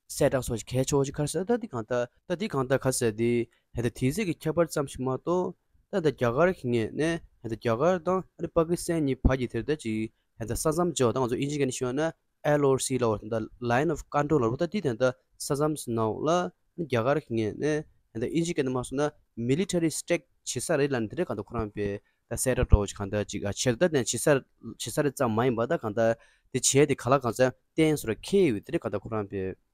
གསལ་བསྒྲགས་སོགས་ཤིག་གལ་ཆེ་བོ་ཞིག་ཁ་ཟེར། ད་འདི་གང་ལྟར་ད་འདི་གང་ལྟར་ཁ་ཟེར་དེ་ད་ལྟ་དེ་ཚེ་གི་ཁྱད་པར་ཙམ་ཞིག་མ་གཏོགས་ད་ལྟ་རྒྱ་གར་གྱི་ངོས་ནས་ད་ལྟ་རྒྱ་གར་དང་ཨ་ནི་པ་ཀི་སི་ཐན་གཉིས་བར་གྱི་དེར་ད་ཅིག་ད་ལྟ་ས་མཚམས་བརྗོད་ད་ང་ཚོ་དབྱིན་ཇི་སྐད་ནས་ཞུས་ན་ཨེལ་ཨོ་སི་ལབ་པ་དང་ད་Line of Control ལབ་པ་ད་དེ་དེ་འདྲ་ས་མཚམས་ནང་ལ་རྒྱ་གར་གྱི་ངོས་ནས་ད་དབྱིན་ཇི་སྐད་ནས་མ་སོང་ན་military strike བྱེད་ས་རེད་ལབ་ནས་དེ་འདྲ་གང་ལྟར་ཁོ་རང་པས་ད་གསལ་བསྒྲགས་འདྲ་བོ་ཞིག་གང་ལྟར་ཅིག་བྱས་ད་ནས་བྱེད་ས་བྱེད་ས་རེད་ཙམ་མ་ཡིན་པ་ད་གང་ལྟར་དེ་བྱས་དེ་ག་ལ་གང་འཚམ་གཏན་སོ་ར་འཁེལ་ཡོད་དེ་འདྲ་གང་ལྟར་ཁོ་རང་པས་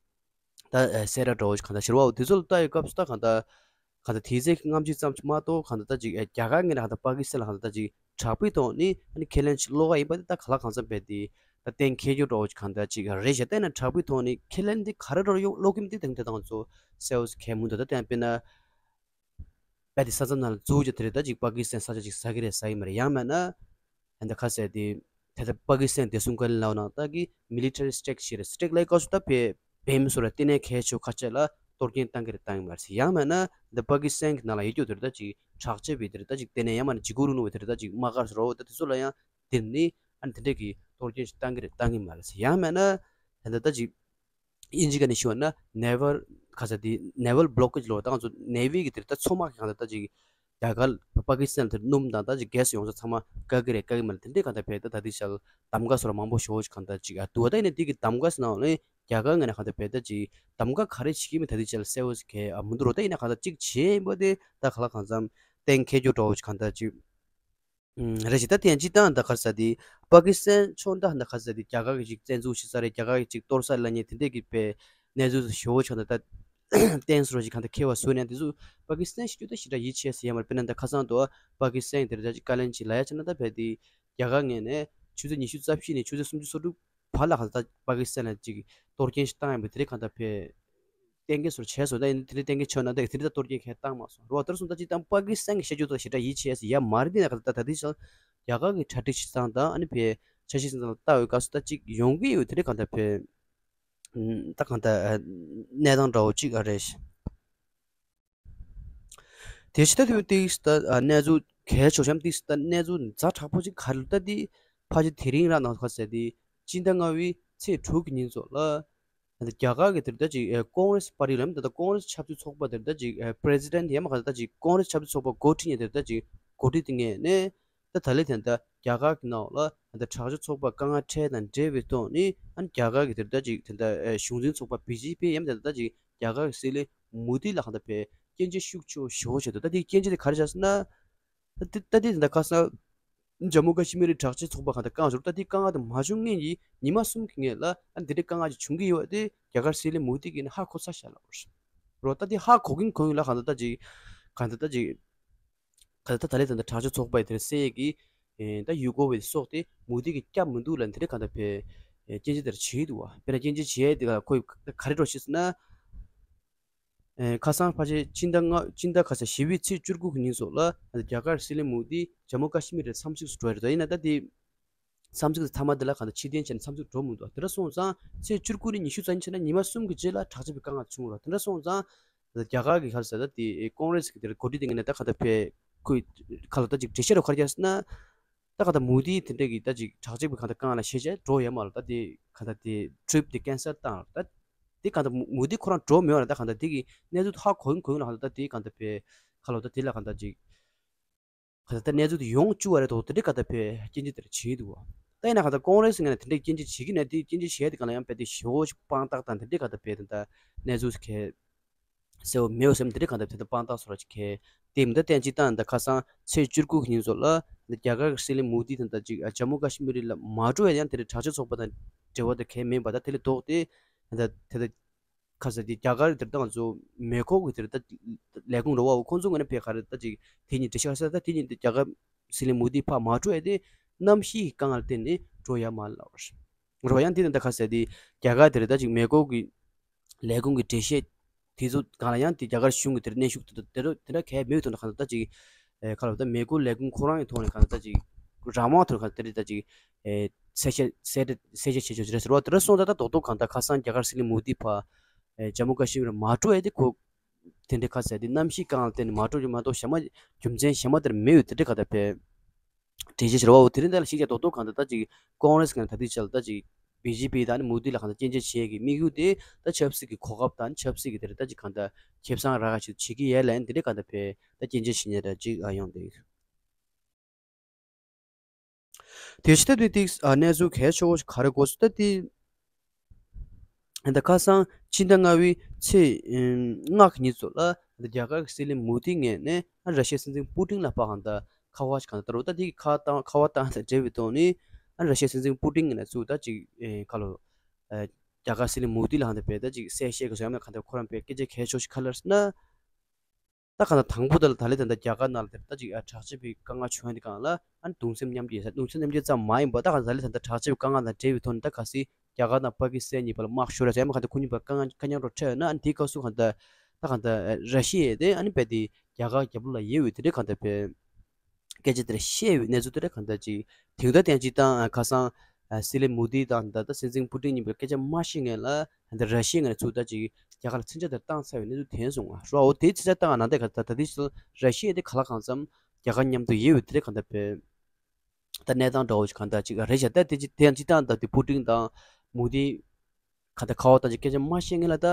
ད་གསལ་བསྒྲགས་འདྲ་བོ་ཞིག་གང་ལྟར་ཞུ་བ། འོ་དེ་ཚོ་ལ་ལྟ་ཡི་སྐབས་སུ་ད་གང་ལྟར་གང་ལྟར་དེའི་ཚེ་གི་རྔམ་བརྗིད་ཙམ་ཞིག་མ་གཏོགས་གང་ལྟར་ད་ཅིག་ཨེ་རྒྱ་གར་ངོས་ནས་གང་ལྟར་པ་ཀི་སི་ཐན་ལ་གང་ལྟར་ད་ཅིག་དྲག་པོའི་ཐོག་ནས་ཨ་ནི་ཁས་ལེན་ཞིག་བློ་ཁ་ཡིན་པ་དེ་ད་ག་ལ་གང་འཚམ་བས་དེ་ད་གཏན་འཁེལ་རྒྱུ་འདྲ་བོ་ཞིག་གང་ལྟར་ཅིག་རེད་ཤག་བལྟས་ན་དྲག་པོའི་ཐོག་ནས་ཁས་ལེན་དེ་ག་རེ་འདྲ་བོ་ཡོང་བློ་ཁེམ་དེ་དང་དེ་དང་ཚོ་གསལ་བོ་ཞིག་གས་མུ་མཐུད་ད་ལྟ་དཔེར་ན་དཔེ་དེ་ས་མཚམས་ནང་ལ་འཛུལ་རྒྱུ་དེ་རེད། ད་ཅིག་པ་ཀི་སི་ཐན་ས་ཆ་ཅིག་ཟ་གི་རེད་ཟ་གི་མ་རེད། ཡང་མིན་ན་ད་ལྟ་ཁ་ཟེར་དེ་ད་ལྟ་པ་ཀི་སི་ཐན་བདེ་སྲུང་བཀའ་བློན་ལབ་ན་ད་གི་military strike ཞིག་རེད། Strike ལབ་སྐབས་སུ་ད་བས་བེམ་སོ་ར་ལྟེ་གནས་གལ་ཆེ་ཁ་ཤས་ལ་གཏོར་སྐྱོན་བཏང་གི་རེད་བཏང་གི་མ་རེད་ཟེར། ཡང་མིན་ན་ད་པ་ཀི་སི་ཐན་གྱི་ནང་ལ་ཡོད་རྒྱུ་དེ་རེད། ད་ཅིག་དྲག་ཆས་པའི་དེ་རེད། ད་ཅིག་ལྟེ་གནས་ཡང་མིན་ན་འཇིགས་སྐུལ་རིང་ལུགས་པའི་དེ་རེད། ད་ཅིག་དམག་སྒར་སོ་ར་འོ་ད་དེ་ཚོ་ལ་ཡང་དེར་ནི་ཨ་ནི་དེ་འདྲས་ཀྱི་གཏོར་སྐྱོན་ཞིག་བཏང་གི་རེད་བཏང་གི་མ་རེད་ཟེར། ཡང་མིན་ན་ད་ལྟ་ད་ཅིག་དབྱིན་ཇི་སྐད་ནས་ཞུ་བ་ན་naval ག་ས་དེ་naval blockade ལོ་ད་ང་ཚོ་navy གི་དེར་ད་མཚོ་དམག་གི་གང་ལྟར་ད་ཅིག་རྒྱ་གར་པ་ཀི་སི་ཐན་དེར་སྣུམ་དང་ད་ཅིག་གེ་སི་ཡོང་ས་ཚང་མ་བཀག་གི་རེད་བཀག་གི་མ་རེད། དེ་འདྲས་གང་ལྟར་བས་ད་ད་དེ་ཞལ་གདམ་ག་སོ་ར་མང་པོ་ཞོ་ཞིག་གང་ལྟར་ཅིག་ཨ་འདུག་བ། ད་ཡིན་ན་དེ་གི་གདམ་ག་སོ་ནང་ལ་རྒྱ་གར་ངོས་ནས་གང་ལྟར་བས་ད་ཅིག་གདམ་ག་ག་རེ་བྱེད་ཀྱི་མིན་ད་དེ་ཞལ་གསལ་བོ་ཞིག་གས་ཨ་མི་འདུག་རོ། ད་ཡིན་ན་གང་ལྟར་ཅིག་བྱེད་ཡིན་པ་དེ་ད་ག་ལ་གང་འཚམ་གཏན་འཁེལ་རྒྱུ་འདྲ་བོ་ཞིག་གང་ལྟར་ཅིག་ཨུམ། རེད་ཤག་ད་དེ་ཡང་སྤྱིར་བཏང་ད་ག་རེ་ཟེར་དེ་པ་ཀི་སི་ཐན་ཕྱོགས་འདྲ་ད་ག་རེ་ཟེར་དེ་རྒྱ་གར་གྱི་ཅིག་བཙན་འཛུལ་བྱེད་ས་རེད། རྒྱ་གར་གྱི་ཅིག་གཏོར་ས་ལབ་མཁན་དེ་འདྲས་ཀྱི་པའི་གནས་ཚུལ་ཞེ་པོ་ཆགས་འདུག་ད་བསྟན་སྲོལ་ཞིག་གང་ལྟར་འཁེལ་བ་བཟོས་ནས་དེ་ཚོ་པ་ཀི་སི་ཐན་ཞིག་ད་ཞེ་དྲག་ཡིད་ཆེས་ཟེར་ཡ་མ་རེད། དཔེར་ན་ད་ཁ་སང་དུ་པ་ཀི་སི་ཐན་དེར་ད་ཅིག་བཀའ་ལན་བྱས་ན་ད་བས་དེ་རྒྱ་གར་ངོས་ནས་ཆུ་ཚོད་ཉི་ཤུ་རྩ་བཞི་ནས་ཆུ་ཚོད་སུམ་ཅུ་སོ་དྲུག་བར་ལ་གང་ལྟར་པ་ཀི་སི་ཐན་ལ་ཅིག་གཏོར་སྐྱོན་ཞིག་བཏང་ཡ་མ་རེད། དེ་རིང་གང་ལྟར་བས་གཏན་འཁེལ་བཟོ་བྱས་སོང་། ད་ཡིན་ན་དེ་རིང་གཏན་འཁེལ་ཆོག་ན་ད་དེ་རིང་ད་གཏོར་སྐྱོན་གང་བཏང་མ་སོང་རོ། ལྟར་སོང་ད་ཅིག་ད་པ་ཀི་སི་ཐན་གྱི་བཤད་རྒྱུ་ད་ཞེ་དྲག་ཡིད་ཆེས་ཡ་མ་རེད། དེ་ན་ག་ད་ད་དེ་ཆ་རྒྱ་གར་གྱི་གྲ་སྒྲིག་བྱེད་སྟངས་དང་ཨ་ནི་བས་ ཁྲ་ཤིས་སེང་བཟང་ལ་ལྟ་བའི་སྐབས་སུ་ད་ཅིག་ཡོང་གི་ཡོད། དེ་འདྲ་གང་ལྟར་བས། ད་གང་ལྟར་གནས་སྟངས་འདྲ་བོ་ཅིག་ཨ་རེད། དེ་ཕྱི་ད་དུས་ཏིག་ད་གནས་ཚུལ་གལ་ཆེ་ཤོས་ཏིག་ད་གནས་ཚུལ་ཛ་དྲག་པོ་ཅིག་ག་རེ་ད་དེ་ཕལ་ཆེར་དེ་རིང་རང་ནང་ཁ་ཟེར་དེ་སྤྱི་ཟླ་ལྔ་པའི་ཚེས་དྲུག་གི་ཉིན་ཚོ་ལ། རྒྱ་གར་གྱི་དེ་ད་ཅིག་ཀོང་རེས་པར་ཊི་ལ་ད་ཀོང་རེས་ཆབ་སྲིད་ཚོགས་པ་དེ་ད་ཅིག་པི་རེ་སི་ཌེན་ཊི་ཡང་མ་ག་ད་ཅིག་ཀོང་རེས་ཆབ་སྲིད་ཚོགས་པ་འགོ་ཁྲིད་མཁན་དེ་ད་ཅིག་འགོ་ཁྲིད་དེ་ངེས་ནས། ད་ད་ལས་དེ་འདྲ་རྒྱ་གར་གྱི་ནང་ལ་ད་དྲག་སྤྱོད་ཚོགས་པ་དཀའ་ངལ་འཕྲད་དང་འབྲེལ་བའི་ཐོག་ནས་ཨ་ནི་རྒྱ་གར་གྱི་དེ་འདྲ་ཅིག་དེ་འདྲ་གཞུང་འཛིན་ཚོགས་པ་བི་ཇེ་པི་ཡང་དེ་འདྲ་ཅིག་རྒྱ་གར་གྱི་སྲིད་བློན་མོ་དི་ལ་གང་ལྟར་བས་སྐྱོན་བརྗོད་ཤུགས་ཆེ་བོ་ཞེ་པོ་བྱས་འདུག་ད་དེ་སྐྱོན་བརྗོད་དེ་ག་རེ་བྱས་ཟེར་ན། ད་དེ་ད་དེ་འདྲ་ཁ་སང་ཇམ་མུ་ཀ་ཤི་མིར་དྲག་སྤྱོད་ཚོགས་པ་གང་ལྟར་བཀག་འཇོག་ད་དེ་དཀའ་ངལ་དེ་མ་བྱུང་སྔོན་གྱི་ཉི་མ་གསུམ་གྱི་སྔོན་ལ་ཨ་ནི་དེ་འདྲའི་དཀའ་ངལ་ཅིག་བྱུང་གི་ཡོད་དེ་རྒྱ་གར་སྲིད་བློན་མོ་དི་གིས་ནི་ཧ་གོ་ཚར་བཞག་ལབ་རོ། ད་དེ་ཧ་གོ་གིན་གོ་གིན་ལ་གང་ལྟར་ད་ཅིག་གང་ལྟར་ད་ཅིག་ག་ད་ད་ལས་ད་ད་དྲག་སྤྱོད་ཚོགས་པ་ཡི་དེར་སེ་ཡི་གི་ད་ཡུལ་སྐོར་བའི་སོགས་དེ་མུ་དི་གི་སྐྱབས་མི་འདུག་ལ་འདི་འདྲ་ག་ད་བས་སྐྱོན་བརྗོད་དེར་བྱེད་འདུག་བ། དཔེར་ན་སྐྱོན་བརྗོད་བྱེད་དེ་ག་ཁོས་ག་རེ་འགྲོ་ཤེས་ཟེར་ན། ཁ་སང་ཕལ་ཆེར་ཕྱི་ཟླ་ལྔ་ཕྱི་ཟླ་ཁ་ས་བཞི་པའི་ཚེས་བཅུ་དགུ་གི་ཉིན་སོགས་ལ་རྒྱ་གར་སྲིད་བློན་མུ་དི་ཇམ་མུ་ཀ་ཤི་མིར་འཚམས་གཟིགས་སུ་འགྲོ་ཡ་རེད། ད་ཡིན་ན་ད་དེ་འཚམས་གཟིགས་མཐའ་མ་དེ་ལ་གང་ལྟར་ཕྱིར་འཐེན་བྱས་ནས་འཚམས་གཟིགས་འགྲོ་མི་འདུག་དེ་འདྲ་སོང་ཙང་ཚེས་བཅུ་དགུ་ནས་ཉི་ཤུ་རྩ་གཉིས་བྱས་ན་ཉི་མ་གསུམ་གྱི་རྗེས་ལ་དྲག་སྤྱོད་པའི་དཀའ་ངལ་བྱུང་རོགས། དེ་འདྲ་སོང་ཙང་རྒྱ་གར་གྱི་ག་རེ་ཟེར་ད་དེ་ཀོང་རེས་ཀྱི་དེར་འགོ་ཁྲིད་དེ་ངས་ནས་ད་ག་ད་བས་ཁོས་ཁ་ལོ་ད་ཅིག་འགྲེལ་བཤད་རོགས་ག་རེ་བརྒྱབ་ཟེར་ན། ད་ག་ད་མུ་དི་དེ་འདྲ་གི་ད་ཅིག་དྲག་སྤྱོད་པའི་གང་ལྟར་དཀའ་ངལ་ལ་ཤེས་བྱས་འགྲོ་ཡ་མ་ལ་ད་དེ་ག་ད་དེ་ཊི་རིབ་དེ་ཀེན་སལ་བཏང་ད་དེ་ག་ད་མུ་དི་ཁོ་རང་འགྲོ་མེད་པ་ལ་ད་ག་ད་དེ་གི་གནས་ཚུལ་ཧ་གོ་ཡིན་གོ་ཡིན་ལ་ག་ད་ད་དེ་ག་ད་བས་ཁ་ལོ་ད་དེ་ལ་ག་ད་ཅིག་ག་ད་ད་གནས་ཚུལ་དེ་ཡོང་བཅུག་བ་རེད་དོ། དེ་འདྲ་ག་ད་བས་སྐྱོན་བརྗོད་དེར་བྱེད་འདུག་བ། ད་ཡིན་ན་ག་ད་ཀོང་རེས་ངས་ན་དེ་འདྲ་སྐྱོན་བརྗོད་བྱེད་ཀྱི་ན་དེ་སྐྱོན་བརྗོད་བྱས་དེ་ག་ལ་ཡང་བས་དེ་ཞེ་བོ་ཞིག་དཔང་རྟགས་དང་དེ་འདྲ་ག་ད་བས་དེ་ད་གནས་ཚུལ་གལ་གསལ་བོ་མེད་པ་སེམས་དེ་འདྲ་གང་ལྟར་དེ་ལྟར་དཔང་རྟགས་སོགས་ལ་ཅིག་གལ་ཏེ་མི་འདྲ་བསྟན་ཅིག་བཏང་འདི་ཁ་སང་ཚེས་བཅུ་དགུ་གི་ཉིན་ཚོ་ལ་འདི་རྒྱ་གར་གྱི་སྲིད་བློན་མོ་དི་དང་ད་ཅིག་ཇམ་མུ་ཀ་ཤི་མིར་ལ་མ་འགྲོ་བའི་ཡང་དེ་རིང་དྲག་སྤྱོད་ཚོགས་པ་དང་འབྲེལ་བ་དེ་གལ་མིན་པ་ད་དེ་ལས་ལྡོག་སྟེ་ད་དེ་ད་ཁ་ས་དེ་རྒྱ་གར་དེར་ད་ང་ཚོ་མེ་འཁོར་གྱི་དེར་ད་ལས་ཁུངས་རོ་བ་ཁོང་ཚོ་ངོས་ནས་ཕེ་ག་རེ་ད་ཅིག་དེ་ཉིན་འགྲེལ་བཤད་ས་ད་དེ་ཉིན་དེ་རྒྱ་གར་སྲིད་བློན་མོ་དི་ཕར་མ་འགྲོ་བའི་དེ་གནམ་གཤིས་ཀྱི་དཀའ་ངལ་བརྟེན་ནས་འགྲོ་ཡ་མ་ལབ་རོ། ཡང་དེ་ནི་ད་ཁ་ས་དེ་རྒྱ་གར་དེར་ད་ཅིག་མེ་འཁོར་གྱི་ལས་ཁུངས་ཀྱི་འགྲེལ་བཤད་དེ་ཚོ་སྒང་ལ་ཡང་དེ་རྒྱ་གར་གཞུང་གི་དེར་གནོན་ཤུགས་དེ་དེ་དེ་འདྲ་གལ་མེད་དོན་ཁ་ད་ཅིག་ཁ་ལོ་ད་མེ་འཁོར་ལས་ཁུངས་ཁོ་རང་གི་ཐོག་ནས་ཁ་ད་ཅིག་རང་དབང་ཐོག་ཁ་དེ་རེད་ད་ཅིག་གསལ་བཤད་གསལ་བཤད་བྱེད་ཆོག་ཅི་རེད་ཟེར་བ་དེ་འདྲ་སོང་ད་ད་རྡོག་རྡོག་གང་ད་ཁ་སང་རྒྱ་གར་སྲིད་བློན་མོ་དི་ཕར་ཇམ་མུ་ཀ་ཤི་མིར་མ་འགྲོ་ཡ་དེ་ཁོ་དེ་འདྲ་ཁ་ཟེར་དེ་གནམ་གཤིས་དཀའ་ངལ་བརྟེན་ནས་མ་འགྲོ་རྒྱུ་མ་གཏོགས་གཞན་མ་རྒྱུ་མཚན་གཞན་མ་དེར་མེད་ཡོད་དེ་འདྲ་ཁ་ད་ཕེ། འགྲེལ་བཤད་བྱེད་རོགས། དེ་རིང་ད་ལ་ཤེས་བྱ་རྡོག་རྡོག་གང་ལྟར་ད་ཅིག་ཀོང་རེས་ཀྱི་ད་ལྟའི་ཆར་ད་ཅིག་བི་ཇེ་པི་དང་ནི་མོ་དི་ལ་གང་ལྟར་སྐྱོན་བརྗོད་བྱེད་ཀྱི་དམིགས་ཡུལ་དེ་ད་ཆབ་སྲིད་ཀྱི་གོ་སྐབས་དང་ཆབ་སྲིད་ཀྱི་དེ་རེད་ད་ཅིག་གང་ལྟར་ཁེ་བཟང་རག་ག་ཞིག་བྱེད་ཀྱི་ཡོད་ལ་ཡང་དེ་འདྲའི་གང་ལྟར་བས་ད་སྐྱོན་བརྗོད་བྱེད་ཉེན་ར་ཅིག་ཨ་ཡོང་དེ། དེ་ཕྱི་ད་དུས་ཏིག་ཨ་གནས་ཚུལ་གལ་ཆེ་བོ་ཞིག་ག་རེ་གོ་སོང་ད་དེ། ད་ཁ་སང་ཕྱི་ཟླ་ལྔ་པའི་ཚེས་ལྔ་གི་ཉིན་ཚོ་ལ་རྒྱ་གར་གྱི་སྲིད་བློན་མོ་དི་ངོས་ནས་ར་ཤི་ཡའི་སྲིད་འཛིན་པུ་ཏིན་ལ་ཕར་གང་ལྟར་ཁ་པར་ཞིག་གང་ལྟར་བཏང་རོགས། ད་དེ་ཁ་བཏང་ཁ་པར་བཏང་དང་འབྲེལ་བའི་ཐོག་ནས་ར་ཤི་ཡའི་སྲིད་འཛིན་པུ་ཏིན་ངོས་ནས་ཚུར་ད་ཅིག་ཁ་ལོ་རྒྱ་གར་སྲིད་བློན་མོ་དི་ལ་གང་ལྟར་བས་ད་ཅིག་གསལ་བཤད་གི་བཟོ་ཡ་མེད་གང་ལྟར་ཁོ་རང་བས་སྐད་ཆ་གལ་ཆེ་ཤོས་ཤིག་ག་རེ་ལབ་ཟེར་ན། ད་གང་ལྟར་དང་པོ་དེ་ལ་ད་ལན་ད་ལྟ་རྒྱ་གར་ནང་ལ་དེ་ད་ཅིག་དྲག་སྤྱོད་པའི་དཀའ་ངལ་བྱུང་ཡ་དེ་སྒང་ལ་ཨ་ནི་གདུང་སེམས་མཉམ་སྐྱེད་ཟེར། གདུང་སེམས་མཉམ་སྐྱེད་ཙམ་མ་ཡིན་པ་ད་གང་ལྟར་ད་ལན་ད་ལྟ་དྲག་སྤྱོད་པའི་དཀའ་ངལ་དང་འབྲེལ་བའི་ཐོག་ནས་ད་གལ་སྲིད་རྒྱ་གར་དང་པ་ཀི་སི་ཐན་གཉིས་བར་ལ་དམག་ཤོར་ཡ་ཟེར་ཡ་མ་གང་ལྟར་ཁོ་གཉིས་བར་དཀའ་ངལ་དཀའ་རྙོག་འདྲ་འཕྲད་ཡོད་ན་ཨ་ནི་དེའི་སྐབས་སུ་གང་ལྟར་ད་གང་ལྟར་ར་ཤི་ཡ་དེ་ཨ་ནི་རྦད་དེ་རྒྱ་གར་རྒྱབ་ལོགས་ལ་ཡོད་པའི་དེ་འདྲ་གང་ལྟར་བས། སྐད་ཆ་དེ་འདྲ་བཤད་ཡོད་པའི་གནས་ཚུལ་དེ་འདྲ་གང་ལྟར་ཅིག་དེང་ད་ཐེངས་གཅིག་དང་ཁ་སང་སྲིད་བློན་མོ་དི་དང་ད་ལྟ་སྲིད་འཛིན་པུ་ཏིན་གཉིས་པོས་སྐད་ཆ་མ་བཤད་སྔོན་ལ་ད་ར་ཤི་ཡའི་ངོས་ནས་ཚུར་ད་ཅིག་རྒྱ་གར་ལ་མཚོན་ཆ་དེ་བཏང་ཚར་བའི་གནས་ཚུལ་ཐོན་སོང་ང་། རོ་འོ་དེའི་མཚོན་ཆ་བཏང་ང་ནང་དེ་ག་ད་ད་དེ་ཕྱིར་ར་ཤི་ཡ་དེ་ག་ལ་གང་འཚམ་རྒྱ་གར་མཉམ་དུ་ཡོད་པའི་དེ་འདྲ་གང་ལྟར་བས། ད་གནས་སྟངས་འདྲ་བོ་ཞིག་གང་ལྟར་ཅིག་རེད་ཤག་ད་དེ་ཅི་དེ་ཡང་སྤྱིར་བཏང་ད་དེ་པུ་ཏིན་དང་མོ་དི་ཁ་ད་ཁ་བ་ད་ཅིག་སྐད་ཆ་མ་བཤད་སྔོན་ལ་ད་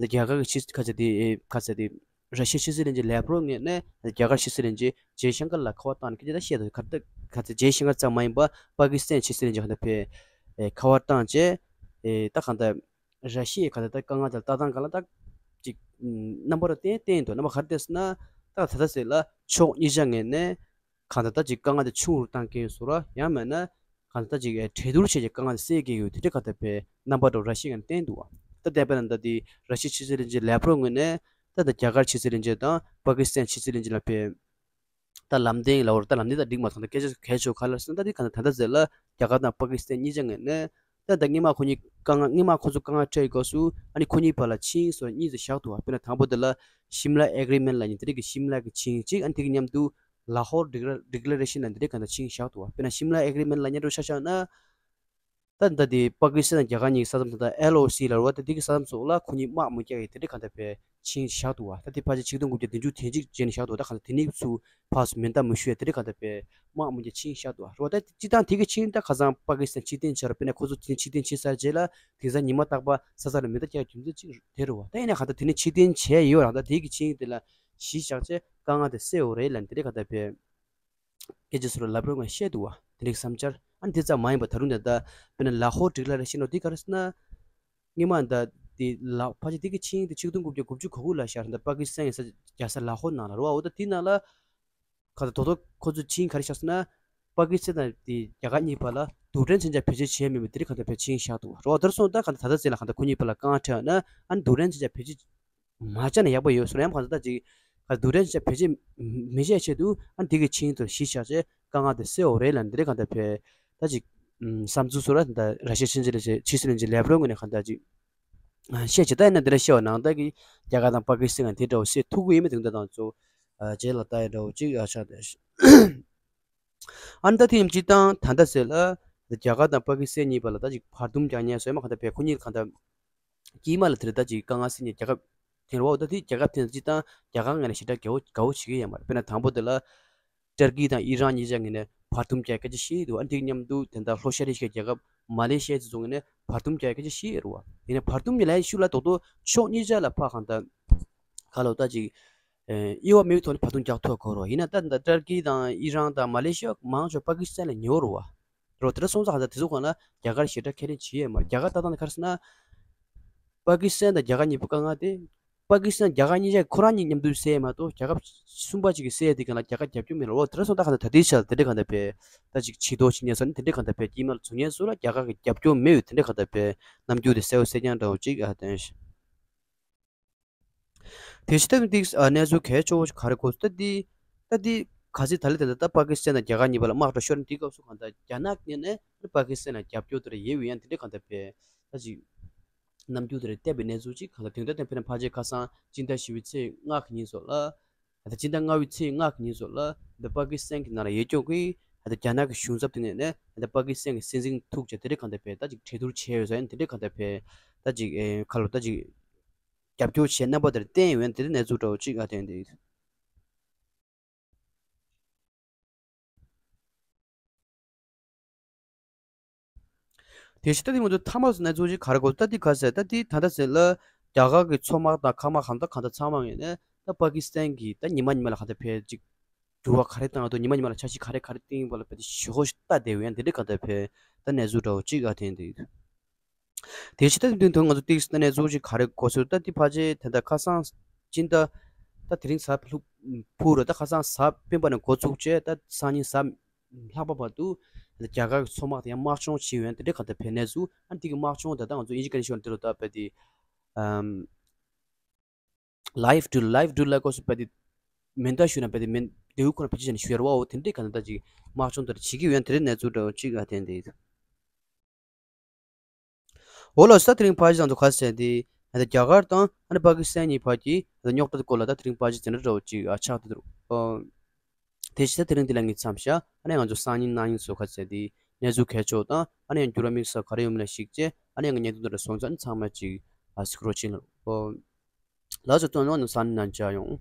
རྒྱ་གར་གྱི་ཕྱི་ཁ་ཆ་དེ་ཁ་ཆ་དེ་ར་ཤི་ཡའི་ཕྱི་སྲིད་བློན་ཆེན་ལེབ་རོབ་ངོས་ནས་རྒྱ་གར་ཕྱི་སྲིད་བློན་ཆེན་ཇེ་ཤང་ཀར་ལ་ཁ་བ་བཏང་ནས་སྐད་ཆ་ད་བཤད་དོ། ཁ་ད་ཁ་ཆ་ཇེ་ཤང་ཀར་ཙམ་མ་ཡིན་པ་པ་ཀི་སི་ཐན་ཕྱི་སྲིད་བློན་ཆེན་ཁ་ད་ཕེ་ཁ་བ་བཏང་བྱས་ད་གང་ལྟར་ར་ཤི་ཡའི་ཁ་ད་ད་དཀའ་ངལ་དང་ལྟ་སྟངས་གང་ལ་ད་ཅིག་རྣམ་པ་ར་བསྟན་བསྟན་དོ། རྣམ་པ་ག་རེ་བསྟན་ཟེར་ན་ད་ད་ད་ཟེར་ལ་ཕྱོགས་གཉིས་ཆ་ངོས་ནས། གང་ལྟར་ད་ཅིག་དཀའ་ངལ་དེ་ཆུང་རུ་བཏང་གིན་སོང་ར་ཡང་མིན་ན་གང་ལྟར་ད་ཅིག་གྲོས་བསྡུར་བྱས་ཀྱི་དཀའ་ངལ་དེ་སེལ་གྱི་ཡོད་དེ་འདྲ་གང་ལྟར་བས་རྣམ་པ་འདྲ་ར་ཤི་ཡ་ངོས་ནས་བསྟན་འདུག་བ། ད་བལྟས་པ་ན་ད་དེ་ར་ཤི་ཕྱི་སྲིད་བློན་ཆེན་ལེབ་རོབ་ངོས་ནས་ད་ད་རྒྱ་གར་ཕྱི་སྲིད་བློན་ཆེན་དང་པ་ཀི་སི་ཐན་ཕྱི་སྲིད་བློན་ཆེན་ལ་བས་ད་ལམ་སྟོན་ལ་འོར་ད་ལམ་སྟོན་ད་འགྲིག་མ་སོང་། ད་སྐད་ཆ་གལ་ཆེ་ག་ལ་སོང་ད་དེ་གང་ལྟར་ད་ད་ཟེར་ལ་རྒྱ་གར་དང་པ་ཀི་སི་ཐན་གཉིས་ཆ་ངོས་ནས་ད་ད་སྔོན་མ་ཁོ་གཉིས་དཀའ་ངལ་སྔོན་མ་ཁོ་ཚོ་དཀའ་ངལ་འཕྲད་ཡོད་སྐབས་སུ་ཨ་ནི་ཁོ་གཉིས་བར་ལ་ཆིངས་སོགས་གཉིས་ཙམ་བཞག་འདུག་བ། དཔེར་ན་དང་པོ་དེ་ལ་ཤིམ་ལ་ཨེ་གྷི་རི་མེན་ཊི་ལ་ཉིན་དེ་རིང་གི་ཤིམ་ལ་གི་ཆིངས་གཅིག་ཨ་ནི་དེ་གི་མཉམ་དུ། ལ་ཧོར་ཌི་ཀི་ལེ་རེ་ཤན་ལ་འདི་འདྲའི་གང་ལྟར་ཆིངས་བཞག་འདུག་བ། དཔེར་ན་ཤིམ་ལ་ཨེ་གྷི་རི་མེན་ཊི་ལ་སྙན་སྒྲོན་ཆ་བཞག་ན། ད་ད་དེ་པ་ཀི་སི་ཐན་དང་རྒྱ་གར་གཉིས་ཀྱི་ས་མཚམས་ད་ལྟ་ཨེལ་ཨོ་སི་ལབ་རེད་བ། ད་དེ་གི་ས་མཚམས་སོགས་ལ་ཁོ་གཉིས་དམག་མི་རྒྱག་ཡས་དེ་འདྲས་གང་ལྟར་བྱས་ཆིངས་བཞག་འདུག་བ། ད་དེ་ཕལ་ཆེར་ཆིག་སྟོང་དགུ་བརྒྱ་བདུན་ཅུ་དོན་གཅིག་རྗེས་ནས་བཞག་འདུག་བ། ད་གང་ལྟར་དེ་ནས་ཚུར་ཕར་ཚུར་མེ་མདའ་མི་གཞུ་ཡས་དེ་འདྲས་གང་ལྟར་བྱས་དམག་མི་རྒྱག་ཆིངས་བཞག་འདུག་བ། རེད་བ། ད་སྤྱིར་བཏང་དེ་གི་ཆིངས་ད་ཁ་སང་པ་ཀི་སི་ཐན་ཕྱིར་འཐེན་བྱས་རེད། དཔེར་ན་ཁོ་ཚོ་དེ་ཕྱིར་འཐེན་བྱས་ཚར་རྗེས་ལ་དེང་སང་ཉི་མ་རྟག་པར་ས་ས་ལ་མེ་མདའ་རྒྱག་རྒྱུ་མཚན་གཅིག་དེ་རེད་བ། ད་ཡིན་ན་གང་ལྟར་དེ་ནས་ཕྱིར་འཐེན་བྱས་ཡོད་རང་། ད་དེ་གི་ཆིངས་དེ་ལ་གཞི་བཞག་བྱས་དཀའ་ངལ་དེ་སེལ་འོ་རེད་ལབ་དེ་འདྲས་གང་ལྟར་བྱས། སྐད་ཆ་ཚོ་ལ་ལབ་རོགས་ངས་བཤད་འདུག་བ། དེ་འདྲའི་བསམ་འཆར། ཨ་ནི་དེ་ཙམ་མ་ཡིན་པ་ད་རུང་དེ་ལྟ་དཔེར་ན་ལ་ཧོར་འགྲིག་ལ་རེ་བཤད་ནོ་དེ་ག་རེ་ཟེར་ན། སྔོན་མ་ད་དེ་ལ་ཕལ་ཆེར་དེ་གི་ཆིངས་དེ་ཆིག་སྟོང་དགུ་བརྒྱ་དགུ་བཅུ་གོ་དགུ་ལ་བཞག་རེད། ད་པ་ཀི་སི་ཐན་གྱི་ས་རྒྱལ་ས་ལ་ཧོར་ནང་ལ་རེད་བ། འོ་ད་དེ་ནང་ལ་ག་ད་དོ་དོ་ཁོ་ཚོ་ཆིངས་ག་རེ་བཞག་ཟེར་ན། པ་ཀི་སི་ཐན་དང་དེ་རྒྱ་གར་གཉིས་བར་ལ་རྡུལ་ཕྲན་མཚོན་ཆ་བེད་སྤྱོད་བྱས་མེད་པའི་དེ་རིགས་གང་ལྟར་བྱས་ཆིངས་བཞག་འདུག་བ། རེད་བ། དེར་སོང་ད་ག་ད་ད་ལྟ་ཟེར་ལ་ག་ད་ཁོ་གཉིས་བར་ལ་དཀའ་ངལ་འཕྲད་ན་ཨ་ནི་རྡུལ་ཕྲན་མཚོན་ཆ་བེད་སྤྱོད་མ་བྱས་ན་ཡག་པོ་ཡོད་སོང་ཡང་གང་ལྟར་ད་ཅིག་ག་རྡུལ་ཕྲན་ཆ་བེད་སྤྱོད་མི་བྱས་ཆེད་དུ་ཨ་འདི་གི་ཆིངས་དེར་གཞི་བཞག་བྱས་དཀའ་ངལ་དེ་སེལ་འོ་རེད་ལབ་འདི་རེད་གང་ལྟར་བྱས་ད་ཅིག་བསམ་ཚུལ་བཟོ་ར་ད་ར་ཤི་ཡ་ཕྱི་སྲིད་བློན་ཆེན་ཕྱི་སྲིད་བློན་ཆེན་ལེབ་རོབ་ངོས་ནས་གང་ལྟར་ཅིག་བཤད་ཅིག་ད་ཡིན་ན་འདི་འདྲ་བཤད་པ་ནང་ལྟར་གི་རྒྱ་གར་དང་པ་ཀི་སི་ཐན་གང་དེ་འདྲ་བོ་བཤད་ཐུབ་ཀྱི་ཡོད་མེད་དེ་འདྲ་དང་ཚོ་རྗེས་ལ་ལྟ་ཡ་འདྲ་བོ་ཅིག་ཨ་ཆགས་བསྡད། ཨ་ནི་ད་དེ་ཡིན་སྤྱིར་བཏང་ད་ལྟ་ཟེར་ལ་རྒྱ་གར་དང་པ་ཀི་སི་ཐན་གཉིས་བར་ལ་ད་ཅིག་བར་འདུམ་རྒྱག་མཁན་བཟོས་མ་གང་ལྟར་བས་ཁོ་གཉིས་གང་ལྟར་དཀྱིལ་མ་ལ་དེ་རེད་ད་ཅིག་དཀའ་ངལ་སེལ་མཁན་རྒྱལ་ཁབ་དེ་རེད་བ། ད་དེ་རྒྱལ་ཁབ་དེ་སྤྱིར་བཏང་རྒྱ་གར་ངོས་ནས་ཞེ་དྲག་དགའ་བོ་དགའ་བོ་བྱེད་ཀྱི་ཡོད་མ་རེད། དཔེར་ན་དང་པོ་དེ་ལ་ཏར་ཀི་དང་ཨི་རན་གཉིས་ཆ་ངོས་ནས་བར་འདུམ་རྒྱག་སྐད་ཆ་བཤད་འདུག་ཨ་འདི་མཉམ་དུ་དེ་འདྲ་ལྷོ་ཤར་ཨེ་ཤི་ཡའི་རྒྱལ་ཁབ་མ་ལེ་ཤི་ཡ་དེ་ཚོ་ངོས་ནས་བར་འདུམ་རྒྱག་སྐད་ཆ་བཤད་རེད་བ། ཡིན་ན་བར་འདུམ་ལ་ཤུགས་ལ་རྡོག་རྡོག་ཕྱོགས་གཉིས་ཆ་ལ་ཕར་གང་ལྟར་ག་ལོ་ད་ཅིག་ཨེ་དབྱེ་བ་མེད་པའི་ཐོག་ནས་བར་འདུམ་རྒྱག་ཐུབ་དགོས་རེད་བ། ཡིན་ན་ད་ད་ཏར་ཀི་དང་ཨི་རན་དང་མ་ལེ་ཤི་ཡ་མང་ཆེ་བ་པ་ཀི་སི་ཐན་ལ་ཉེ་བོ་རེད་བ། རོ་དེ་འདྲ་སོང་ཙང་གང་ལྟར་དེ་ཚོ་སྒང་ལ་རྒྱ་གར་ཞེ་དྲག་ཁས་ལེན་བྱེད་ཡས་མ་རེད། རྒྱ་གར་ལྟ་སྟངས་དེ་ག་རེ་ཟེར་ན། པ་ཀི་སི་ཐན་དང་རྒྱ་གར་གཉིས་པོ་དཀའ་ངལ་དེ། པ་ཀི་སི་ཐན་རྒྱ་གར་གཉིས་ཆ་ཁོ་རང་གཉིས་མཉམ་དུ་སེལ་ཡས་མ་གཏོགས་རྒྱལ་ཁབ་གསུམ་པ་གཅིག་གིས་སེལ་ཡས་དེ་སྒང་ལ་རྒྱ་གར་རྒྱབ་སྐྱོར་མེད་ལ། འོ་དེ་འདྲ་སོང་ཙང་གང་ལྟར་ད་ལྟའི་ཆར་དེ་འདྲ་གང་ལྟར་བས་ད་ཅིག་བྱེད་དོ་བྱེད་ཉན་ས་ནི་དེ་འདྲ་གང་ལྟར་བས་དཀྱིལ་མ་ལ་འཛུལ་ཉན་སུ་ལ་རྒྱ་གར་གྱི་རྒྱབ་སྐྱོར་མེད་པའི་དེ་འདྲ་གང་ལྟར་བས་རྣམ་འགྱུར་དེ་གསལ་བོ་གསལ་རྐྱང་འདྲ་བོ་ཅིག་ཨ་བསྟན། དེ་བཞིན་ད་འདི་གནས་ཚུལ་གལ་ཆེ་བོ་ཞིག་ག་རེ་གོ་སོང་ད་འདི། ད་འདི་ག་ཚོད་ད་ལྟ་དེ་འདྲ་ད་པ་ཀི་སི་ཐན་དང་རྒྱ་གར་གཉིས་བར་ལ་དམག་འཁྲུག་ཤོར་ནས་འདི་སྐབས་སུ་གང་ལྟར་རྒྱ་ནག་ནས་ནས་པ་ཀི་སི་ཐན་ལ་རྒྱབ་སྐྱོར་དེ་འདྲ་ཡོད་པའི་ཡང་དེ་འདྲ་གང་ལྟར་བས་ད་ཅིག་རྣམ་འགྱུར་དེ་འདྲ་བསྟན་པའི་གནས་ཚུལ་ཅིག་གང་ལྟར་དེང་སང་དེ་འཕེལ་ཕལ་ཆེར་ཁ་སང་སྤྱི་ཟླ་བཞི་པའི་ཚེས་ལྔ་གི་ཉིན་སོགས་ལ། ད་སྤྱི་ཟླ་ལྔ་པའི་ཚེས་ལྔ་གི་ཉིན་སོགས་ལ་ད་པ་ཀི་སི་ཐན་གྱི་ནང་ལ་ཡོད་ཀྱོག་གི་ད་རྒྱ་ནག་གི་གཞུང་ཚབ་དེ་ནས་ནས་ད་པ་ཀི་སི་ཐན་གྱི་སྲིད་འཛིན་ཐུག་བྱས་དེ་འདྲ་གང་ལྟར་བས་ད་ཅིག་གྲོས་བསྡུར་བྱས་ཡོད་ས་ཡང་དེ་འདྲ་གང་ལྟར་བས་ད་ཅིག་ཨེ་ཁ་ལོ་ད་ཅིག་རྒྱབ་སྐྱོར་བྱས་རྣམ་པ་དེར་བརྟེན་ཡོད་དེ་གནས་ཚུལ་འདྲ་བོ་གཅིག་ཨ་བསྟན་ཏེ། དེ་བཞིན་ད་དེ་ང་ཚོ་མཐའ་མ་སུ་གནས་ཚུལ་ཅིག་ག་རེ་གོ་ད་དེ་ག་ཟེར་ད་དེ་ད་ལྟ་ཟེར་ལ་རྒྱ་གར་གྱི་མཚོ་དམག་དང་མཁའ་དམག་གང་ད་གང་ད་ཚང་མ་ངེས་ནས་ད་པ་ཀི་སི་ཐན་གྱི་ད་ཉི་མ་ཉི་མ་ལ་གང་ད་ཕེ་ཅིག་འགྱུར་བ་ག་རེ་བཏང་འདུག་ཉི་མ་ཉི་མ་ལ་འཆར་གཞི་ག་རེ་ག་རེ་བཏིང་བ་ལ་ཕེ་དེ་ཞུ་ཧོ་ཞིག་ལྟ་བསྡད་ཡོད་ཡང་དེ་འདྲ་གང་ད་ཕེ་ད་གནས་ཚུལ་འདྲ་བོ་ཅིག་ཨ་བསྟན་ཏེ། དེ་ཕྱི་ད་དུང་དུང་ང་ཚོ་ཏིག་ས་གནས་ཚུལ་ཅིག་ག་རེ་གོ་ཚུལ་ད་དེ་ཕལ་ཆེར་ད་ལྟ་ཁ་སང་སྤྱི་ཟླ་ད་དེ་རིང་གཟའ་ཕུར་བུ་རུ་ད་ཁ་སང་གཟའ་སྤེན་པ་ནས་འགོ་ཚུགས་བྱས་ད་སང་ཉིན་གཟའ་ལྷག་པ་བར་དུ་རྒྱ་གར་གྱི་མཚོ་དམག་དེ་ཡང་དམག་སྦྱོང་བྱས་ཡོད་དེ་འདྲ་ག་ད་ཕེ་གནས་ཚུལ་ཨ་དེ་གི་དམག་སྦྱོང་ད་ད་ང་ཚོ་ཨིན་ཇི་སྐད་ནས་ཤོད་ན་དེ་རུ་ད་ཕེ་དེ་ཨམ་ལའིབ་ཌིལ་ལའིབ་ཌིལ་ལ་གོ་སུ་ཕེ་དེ་མེ་མདའ་གཞུས་ན་ཕེ་དེ་མེ་མདེའུ་ཁོ་ན་ཕེ་ཅི་ཅན་གཞུ་ཡར་བའོ་དེ་འདྲ་ག་ད་ད་ཅིག་དམག་སྦྱོང་ད་བྱེད་ཀྱི་ཡོད་དེ་འདྲ་གནས་ཚུལ་འདྲ་ཅིག་ཨ་བསྟན་ཏེ། འོ་ལགས་སོ། ད་དེ་རིང་ཕལ་ཆེར་ང་ཚོ་ག་ཟེར་དེ་ད་རྒྱ་གར་དང་ཨ་ནི་པ་ཀི་སི་ཐན་གཉིས་བར་གྱི་ད་རྙོག་དྲ་སྐོར་ལ་ད་དེ་རིང་ཕལ་ཆེར་དེ་འདྲ་འདྲ་བོ་ཅིག་ཨ་ཆགས་བསྡད་འདུག་ཨོ། དེ་བཞིན་ད་དེ་རིང་འདི་ལ་ངས་མཚམས་བཞག་ཨ་ནི་ང་ཚོ་སང་ཉིན་གནངས་ཉིན་སོགས་ག་ཟེར་དེ་གནས་ཚུལ་གལ་ཆེ་བ་དང་ཨ་ནི་ཡང་འགྱུར་བ་དམིགས་བསལ་ག་རེ་ཡོད་མེད་ལ་གཞིགས་བྱས་ཨ་ནི་ཡང་བརྙན་ཐུང་འདི་འདྲ་སོང་ཙང་ཨ་ནི་ཚང་མ་ཅིག་ཨ་གཟིགས་རོགས་བྱེད་ལ། ཨོ། ལགས་སོ། ད་ནང་ནས་སང་ཉིན་ནང་མཇལ་ཡོང་།